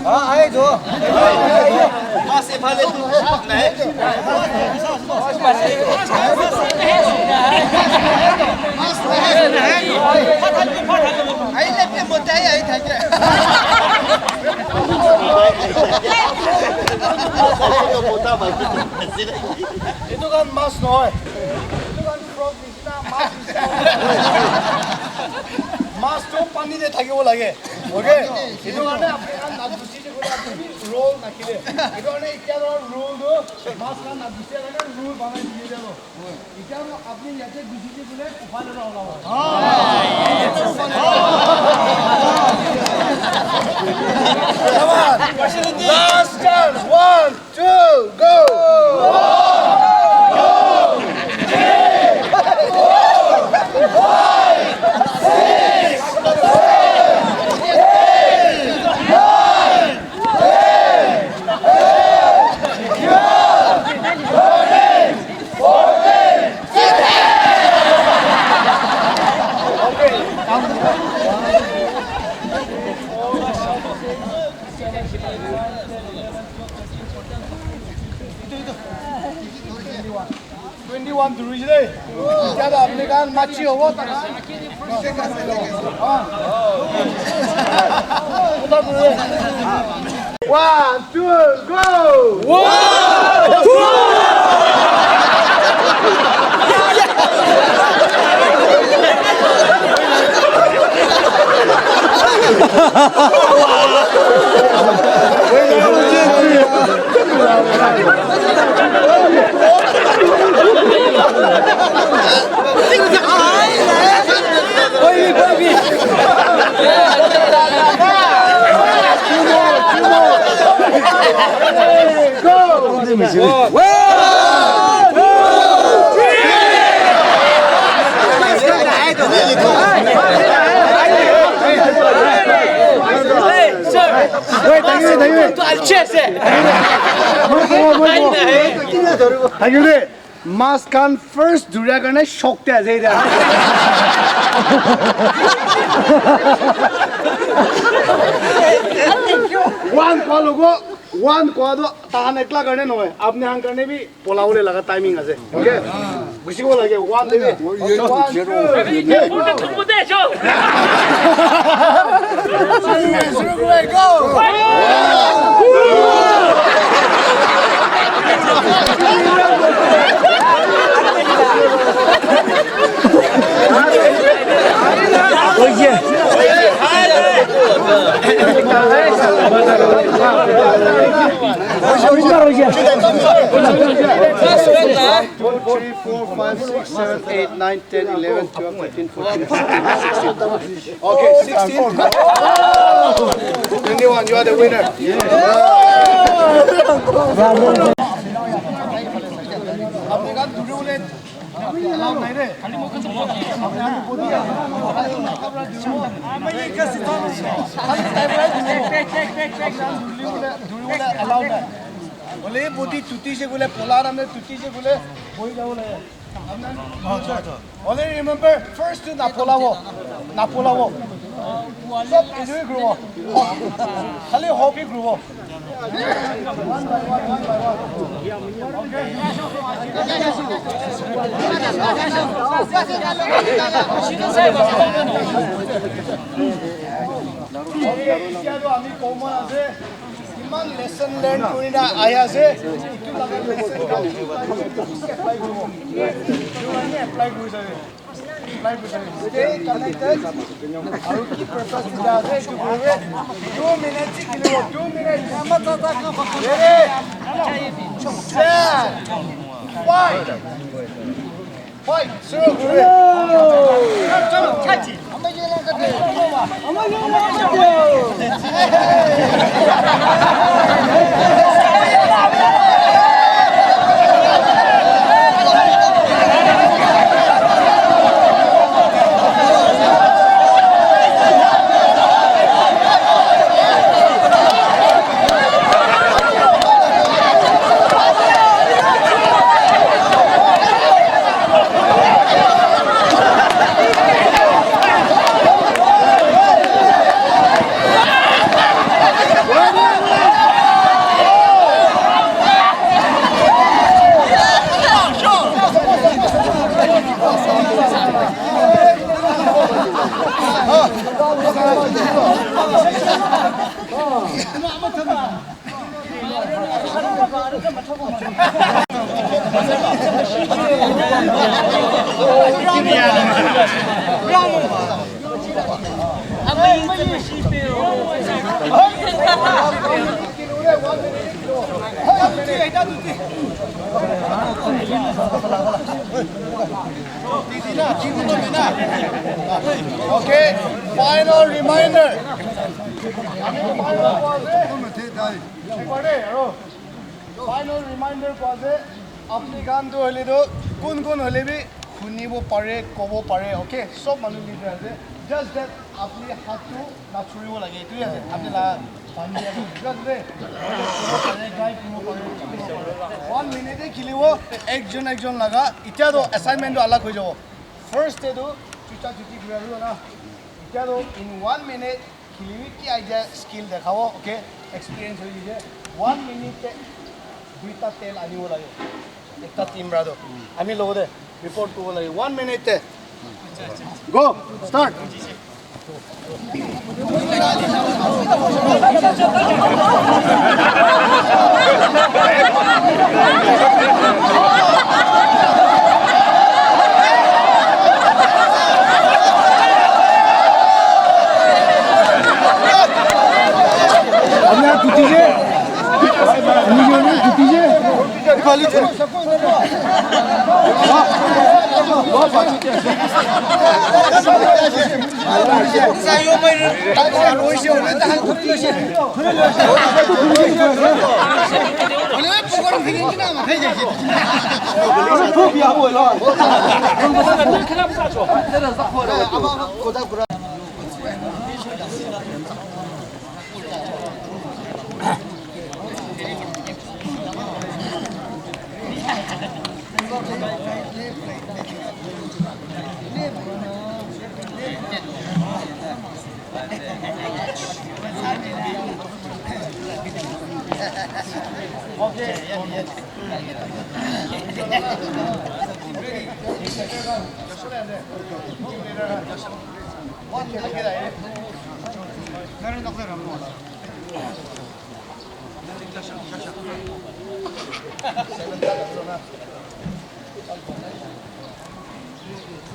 Ah, aye jo. Mas ephale tu nahi. Mas nahi. Ahi le pe motai ahi thake. Etu khan mas nohoi. Etu khan frog. Mas tu pani te thakibo lage. Okay? Etu karne apni khan nat gusi je koi apni bi role nakhile. Etu karne itya para rule tu mas khan nat gusi karne rule banai diye jalo. Itya para apni yate gusi je koi uphale na olabo. Come on. Last chance. One, two, go! Twenty one dhuri se de. Itya toh apni khan machi hobo ta. One, two, go! One, two! Thank you de. Mas khan first dhuria karne shock te ase etiya. One koa logo, one koa toh tahan ekla karne nohoi, apni khan karne bi pola bole laga timing ase. Okay? Gusi bo lage, one te bi. One, two, three, go. Oh yeah. Two, three, four, five, six, seven, eight, nine, ten, eleven, twelve, thirteen, fourteen, fifteen, sixteen. Okay, sixteen. Twenty-one, you are the winner. Hoile body tuti se gule, pola ram tuti se gule, boi jabo lage. Only remember, first tu napolabo, napolabo. Sob enjoy kuribo. Khali hobby kuribo. One by one, one by one. Okay, etia tu ami common ase. Iman lesson learn kuri na ahi ase. Itu laga lesson khan apply kuribo. Itu karone apply kuri sabi. Apply kuri sabi. Stay connected. Aru ki purpose te ja ase, itu kuribo. Two minutes khelibo. Two minutes. Ready? Set. Fight. Fight. Shuru kuribo. Okay, final reminder. Final reminder koa ase, apni khan tu hoile tu kun kun hoile bi hunibo pare, kobo pare, okay? Sob manu leader ase. Just that apni hat tu nachuribo lage, etu ase. Apni la bhandi ase, etu ase. Kobo pare, gai kobo pare. One minute te khelibo, ekjon ekjon laga. Itya tu assignment tu alag hoi jabo. First te tu chucha chuti khela tu na. Itya tu in one minute Khilibi ki idea skill dekhabo, okay? Experience hoi jai. One minute te duita tel anibo lage. Ekta team para to. Ami logote report kuribo lage. One minute te. Go, start.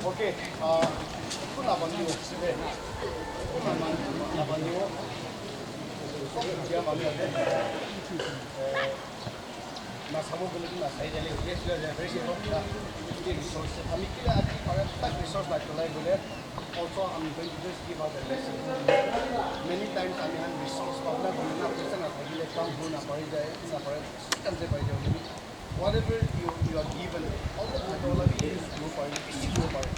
Okay, uh, kuna bandiwo, sibe. Kuna bandiwo. Na sabo kole na sai jale, yes, yes, yes, very simple. Ki resource, ami kila ati para tak resource na cholai bole. Also, I'm going to just give out a lesson. Many times, ami han resource problem na, na, paisa na thakile, kam kori na pari jai, na pare, kam se pai jai. Whatever you, you are given, all the time, all of you use to pare, easy to pare.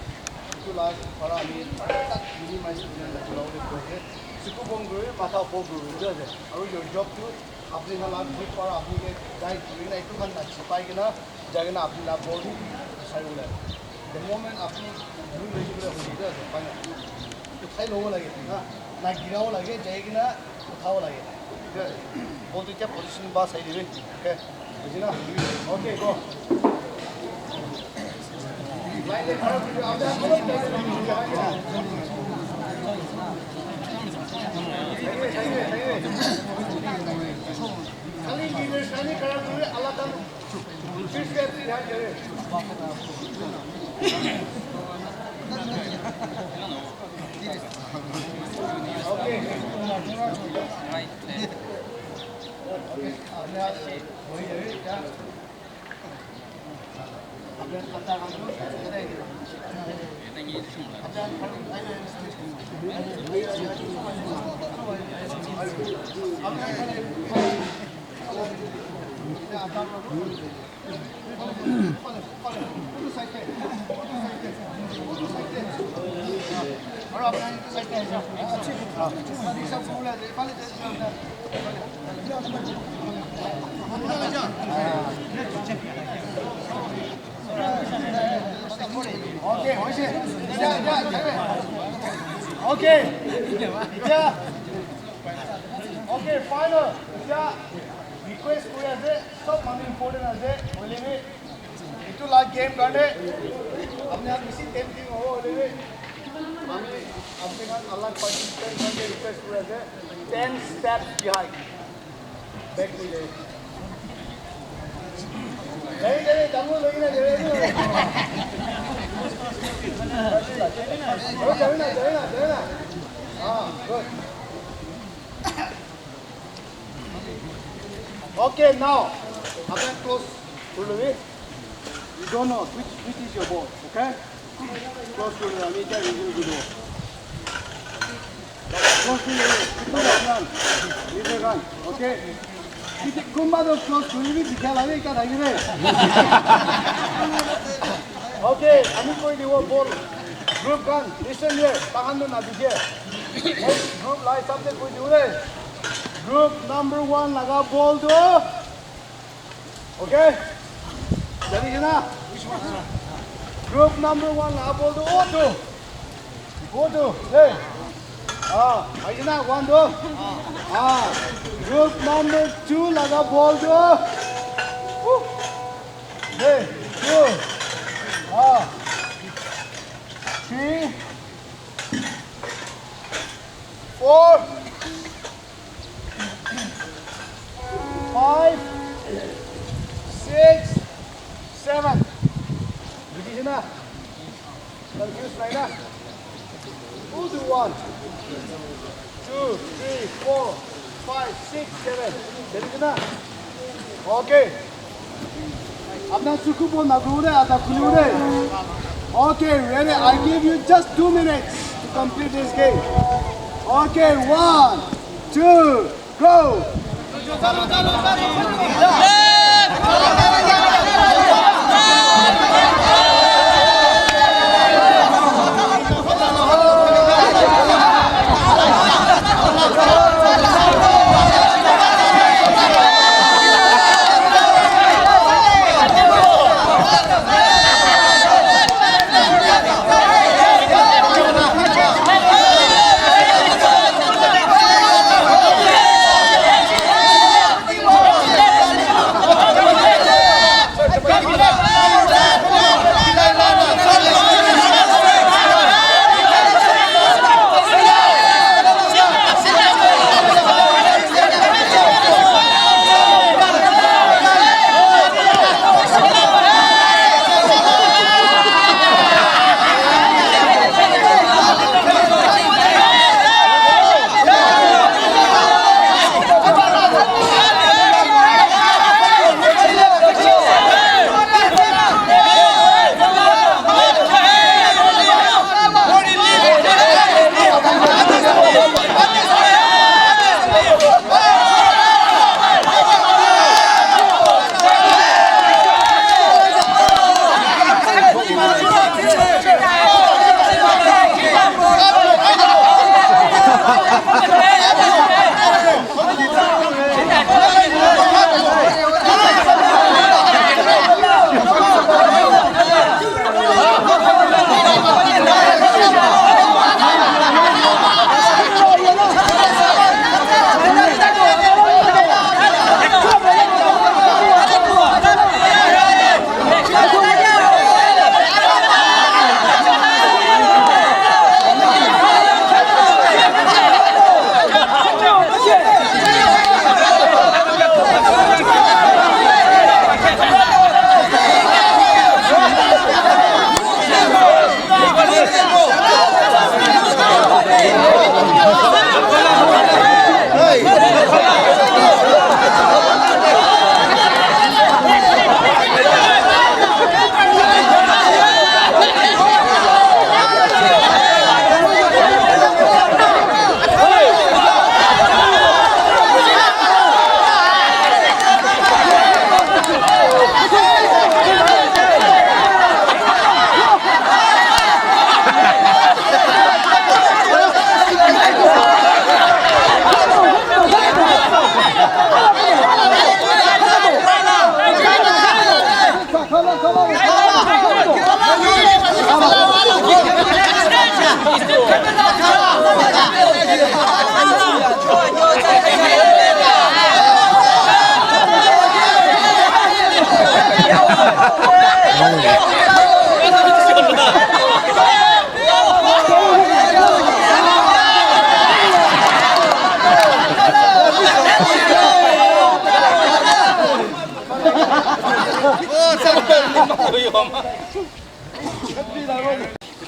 Itu la para ami tak minimize kori na, na, na, na, na, suku bong kori, matha po kori, itu aja. Aru your job to apni khan laga group para apni ke guide kuri na etu khan na chipai kena jai kena apni laga ball tu sai bole. The moment apni bhul hoi jai bole hoi jai, pai na uthai lobo lage na, na girabo lage, jai kena uthabo lage. Ball tu kya position ba sai dibi. Okay. Buji na? Okay, go. Okay, hoise. Etya, etya. Okay, etya. Okay, final. Etya request kuri ase, sob manu important ase, hoile bi etu la game karne apni khan bishi tempting hobo hoile bi, ami apni khan alag participant khan ke request kuri ase, ten steps behind. Back to the. Jai, jai, jai, jai, jai, jai. Oh, jai na, jai na, jai na. Ah, good. Okay, now, apni khan close kuri lobi. You don't know which, which is your ball, okay? Close kuri lobi, ami ekta review kuri lobi. Close kuri lobi, koi dibo apni khan. Leader khan, okay? Kiti kunba toh close kuri lobi, dikha lage, ekta thaki de. Okay, ami koi dibo ball. Group khan, listen here, tahan toh na dikhe. Moi group la hisab se koi dibo de. Group number one laga ball tu, okay? Jani kena? Group number one laga ball tu, oh, tu. Oh, tu. Hey. Ah, ahi na, one, tu. Ah, group number two laga ball tu. Woo. Hey, two. Ah. Three. Four. Five, six, seven. Buji na? Confuse nai na? Who do one? Two, three, four, five, six, seven. Buji na? Okay. Apna suku bo na gure ada kuli ure. Okay, ready? I give you just two minutes to complete this game. Okay, one, two, go.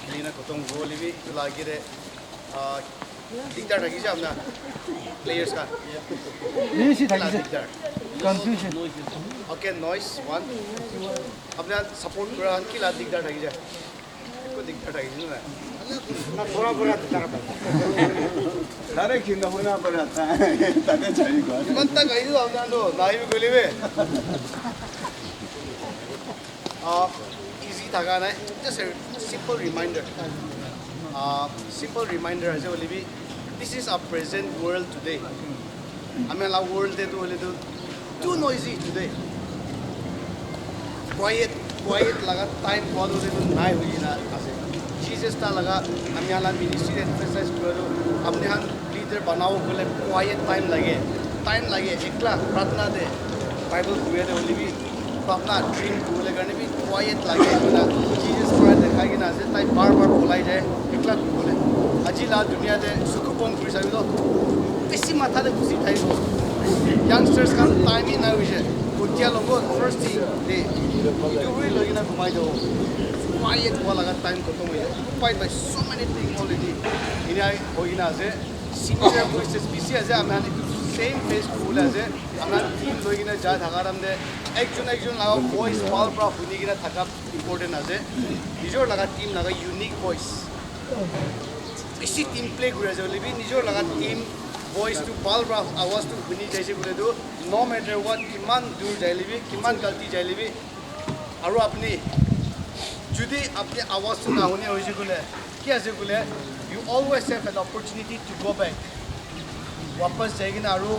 Kheli na khatam hoile bi etu la age te, ah, dikdar thakise apna players khan. Bishi thakise. Dikdar. Confusion. Okay, noise one. Apna support kura khan kila dikdar thakise. Ekko dikdar thakise na. Na thora pora dikdar pa. Dare kinda hona pora tha. Tate chai ko. Iman tak ahi do apna do, nahi bi guli be. Uh, easy thaka nai. Just a simple reminder. Uh, simple reminder ase hoile bi, this is our present world today. Ami la world te tu hoile tu too noisy today. Quiet, quiet laga time pua tu hoile tu nai hoi kena ase. Jesus ta laga ami la ministry emphasize kura tu apni khan leader banabo kole quiet time lage. Time lage, ekla pratna de, Bible puri de hoile bi, apna dream kuribole karne bi quiet lage. Ena Jesus para dekhai kena ase, tai bar bar bolai jai, ekla kuribole. Aji la dunia te sukhu pon kuri sabi to, besi matha te gusi thai to. Youngsters khan time hi nai hoise. Kutia logo first thing de, itu hui loi kena gumai do. Quiet hua laga time khatam hoi jai. Occupied by so many things already. Ena hoi kena ase. Senior voices bisi ase, ami khan etu same face kuribole ase. Ami khan team loi kena jai thaka time te ekjon ekjon laga voice bhal para huni kena thaka important ase. Nijor laga team laga unique voice. Bisi team play kuri ase hoile bi nijor laga team voice tu bhal para awaz tu huni jaise koile tu no matter what, kiman dur jaile bi, kiman galti jaile bi, aru apni jodi apni awaz tu na huni hoise koile, ki ase koile, you always have an opportunity to go back. Wapas jai kena aru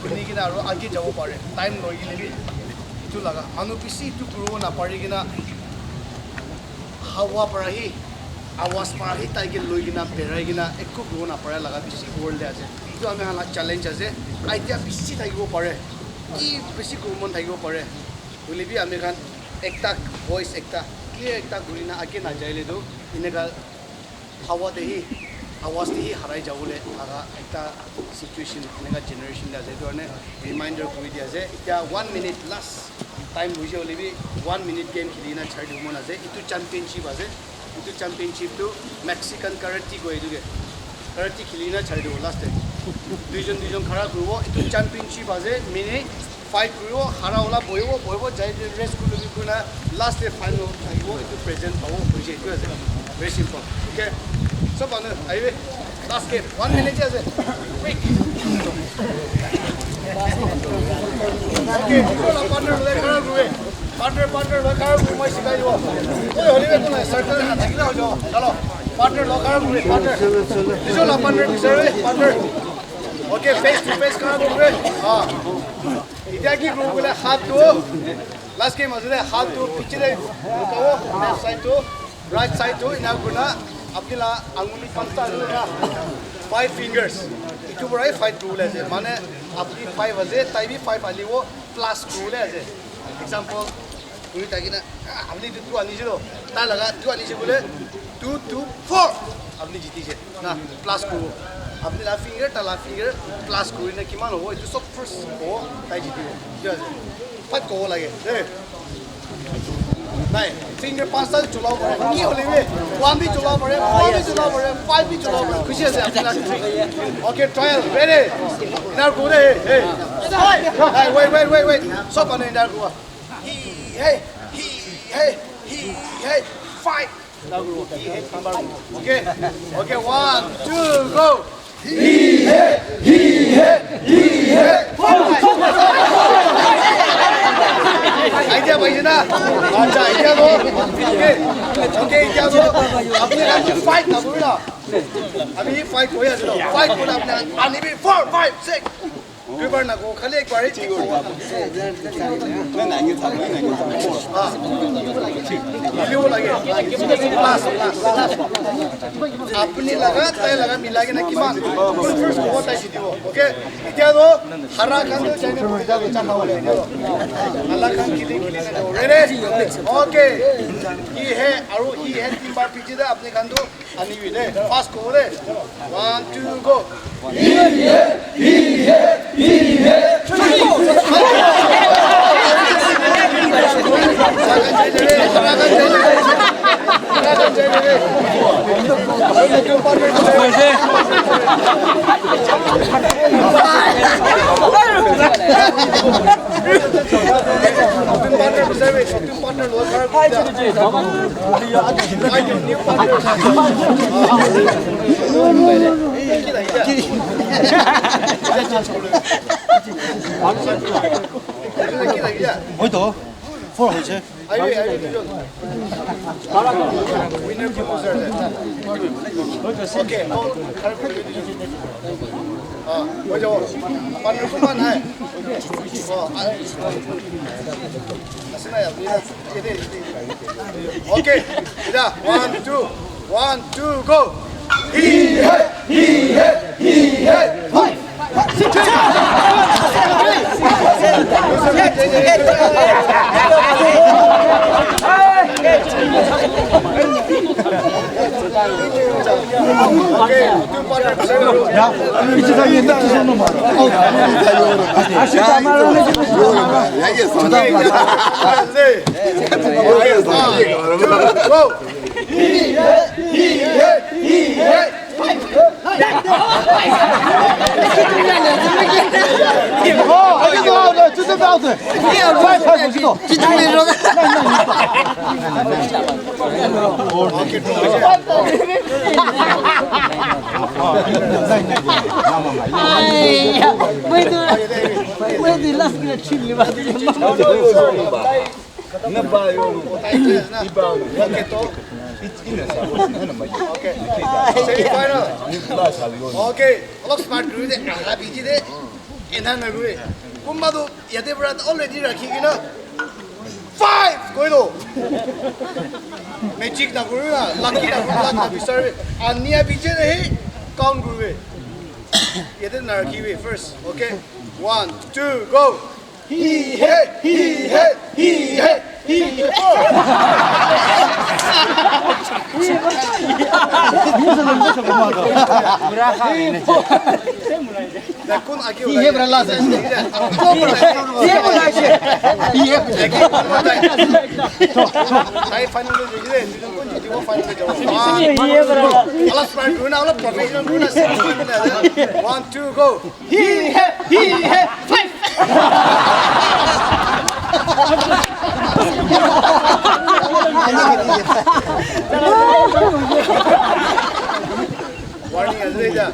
huni kena aru age jabo pare. Time loi kena bi etu laga manu bisi etu kuribo na pari kena hawa para hi, awaz para hi tai ke loi kena berai kena ekko kuribo na para laga bisi world te ase. Etu ami khan la challenge ase. Idea bisi thakibo pare. Ki bisi kuribo mon thakibo pare. Hoile bi ami khan ekta voice ekta clear ekta kuri na age na jaile tu eneka hawa te hi, awaz te hi harai jabole laga ekta situation eneka generation te ase. Etu karne reminder kuri dia ase. Etia one minute last time hoise hoile bi one minute game kheli kena chari dibo mon ase. Etu championship ase. Etu championship tu Mexican karate koi etu ke. Karate kheli kena chari dibo last te. Duijon duijon khara kuribo. Etu championship ase. Mane fight kuribo, hara wala bohibo, bohibo, jai jai rest kuri lobi kuri na last te final thakibo, etu present pabo, hoise etu ase. Very simple. Okay? Sob manu ahibi. Last game, one minute ase. Quick. Okay, etu la partner loi khara kuribi. Partner, partner loi khara kuribi, moi sikai dibo. Oi, hoile bi ekho nai, circle na thakile hoi jabo. Chalo. Partner loi khara kuribi, partner. Etu la partner bisaribi, partner. Okay, face to face khara kuribi. Ah. Etia ki kuribo koile hat tu, last game ase de, hat tu piche de lukabo, left side tu, right side tu, ena kurina apni la anguli panchta ase na, five fingers. Etu para hi fight kuribole ase. Mane apni five ase, tai bi five anibo, plus kuribole ase. Example, kuri thaki na, ah, apni tu two anise to, tai laga two anise koile, two, two, four, apni jitise. Na, plus kuribo. Apni la finger, tai la finger, plus kuri na kiman hobo, etu sob first hobo, tai jitibo. Thik ase? Fight kuribo lage, de. Nai, finger panchta cholabo pare. Ki hole bi, one bi cholabo pare, four bi cholabo pare, five bi cholabo pare. Khushi ase apni la trick. Okay, trial, ready? Now go de, hey. Nai, wait, wait, wait, wait. Sob manu ena kuribo. He, hey, he, hey, he, hey, fight. Okay, okay, one, two, go. He, hey, he, hey, he, hey, fight. Idea paise na? Acha, idea to. Okay, okay, idea to. Apni khan fight na kori na. Abhi fight kori ase to. Fight kori apni khan. Ani bhi four, five, six. দুইবাৰ নাকো, খালি একবাৰেই ঠিক হ'ব। हाँ। मिलियो लगे। Last, last। আপুনি লগা, তাই লগা মিলাই কিনে কিমান? কোন first হ'ব, তাই জিতিব। Okay? এতিয়া তো হাৰা খান তো চাইনে পৰি যাব, চা খাব লাগে। হাৰা খান খেলি খেলি না। Ready? Okay. He hai আৰু he hai তিনবাৰ পিছে দে আপুনি খান তো আনিবি দে। Fast go দে। One, two, go. Hoy to, four hoise. Okay, yeah, one, two, one, two, go. He hey, he hey, he hey, fight. Okay, semi final. Okay, olop smart kuri de, aha biji de, ena na kuri. Kumba tu yate para already rakhi kena five koi do. Magic na kuri na, lucky na kuri, luck na bisari. Ania biji de he count kuri. Yate na rakhi first, okay? One, two, go. He hey, he hey, he hey, he hey. Kun agi he bra last. He bra last. He bra last. Sai final de jai de, kun jitibo final de jabo. Alas, final na, alas, professional na. One, two, go. He hey, he hey, five. Warning, Azreja.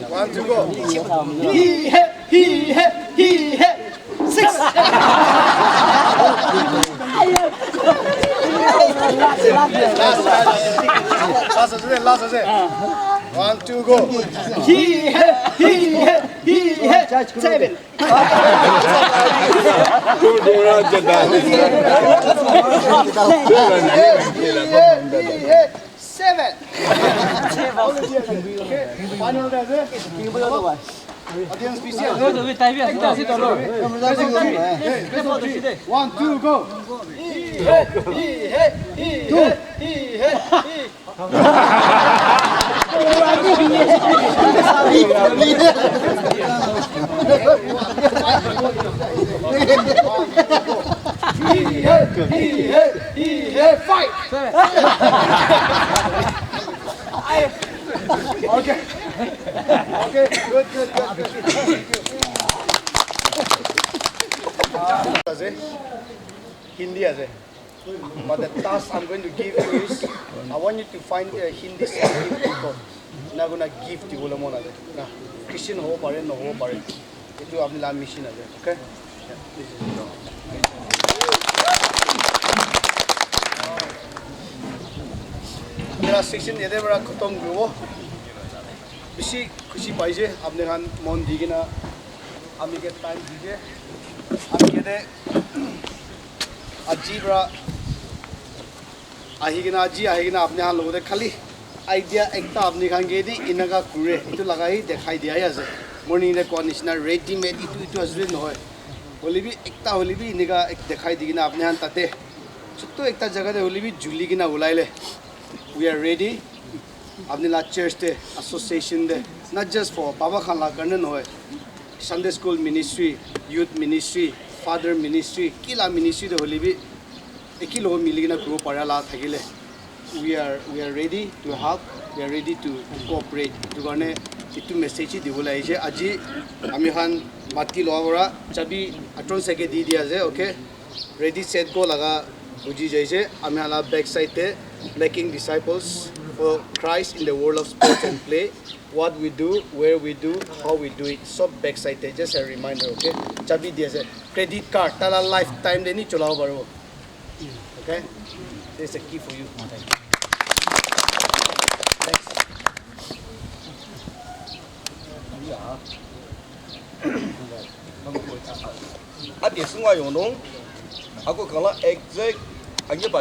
One, two, go. He hey, he hey, he hey, six. Last, last, last, last, last. One, two, go. He hey, he hey, he hey, seven. Seven. Okay, final de ase. Audience, P C. One, two, go. Two. He hey, he hey, he hey, fight. Okay. Okay, good, good, good, good. Thank you. Hindi ase. But the task I'm going to give you is, I want you to find a Hindi speaking people. Ena kurina gift dibole mon ase. Na, Christian hobo pare, nohobo pare. Etu apni la mission ase, okay? Yeah, please. Mera section yate para khatam kuribo. Bishi khushi paise apni khan mon di kena ami ke time dise. Ami ke de aji pra ahi kena aji ahi kena apni khan logote khali idea ekta apni khan ke di enaka kure etu laga hi dekhai dia hi ase. Morning te koa nishina ready made itu itu ase nohoi. Hoile bi ekta hoile bi enaka ek dekhai di kena apni khan tate chutu ekta jaga te hoile bi juli kena ulai le. We are ready. Apni la church te, association te, not just for baba khan la karne nohoi. Sunday school ministry, youth ministry, father ministry, kila ministry te hoile bi eki logo mili kena kuribo para la thakile. We are we are ready to help. We are ready to cooperate. Etu karne etu message hi dibole ahise. Aji ami khan mati loa para chabi atron sake di dia ase. Okay. Ready, set, go laga buji jaise. Ami khan la back side te making disciples for Christ in the world of sports and play. What we do, where we do, how we do it. Sob back side te. Just a reminder, okay? Chabi di ase. Credit card, tala lifetime de ni cholabo paribo. Okay? This is a key for you. Thanks. Ati sungwa yonong. Ako kala exact agi ba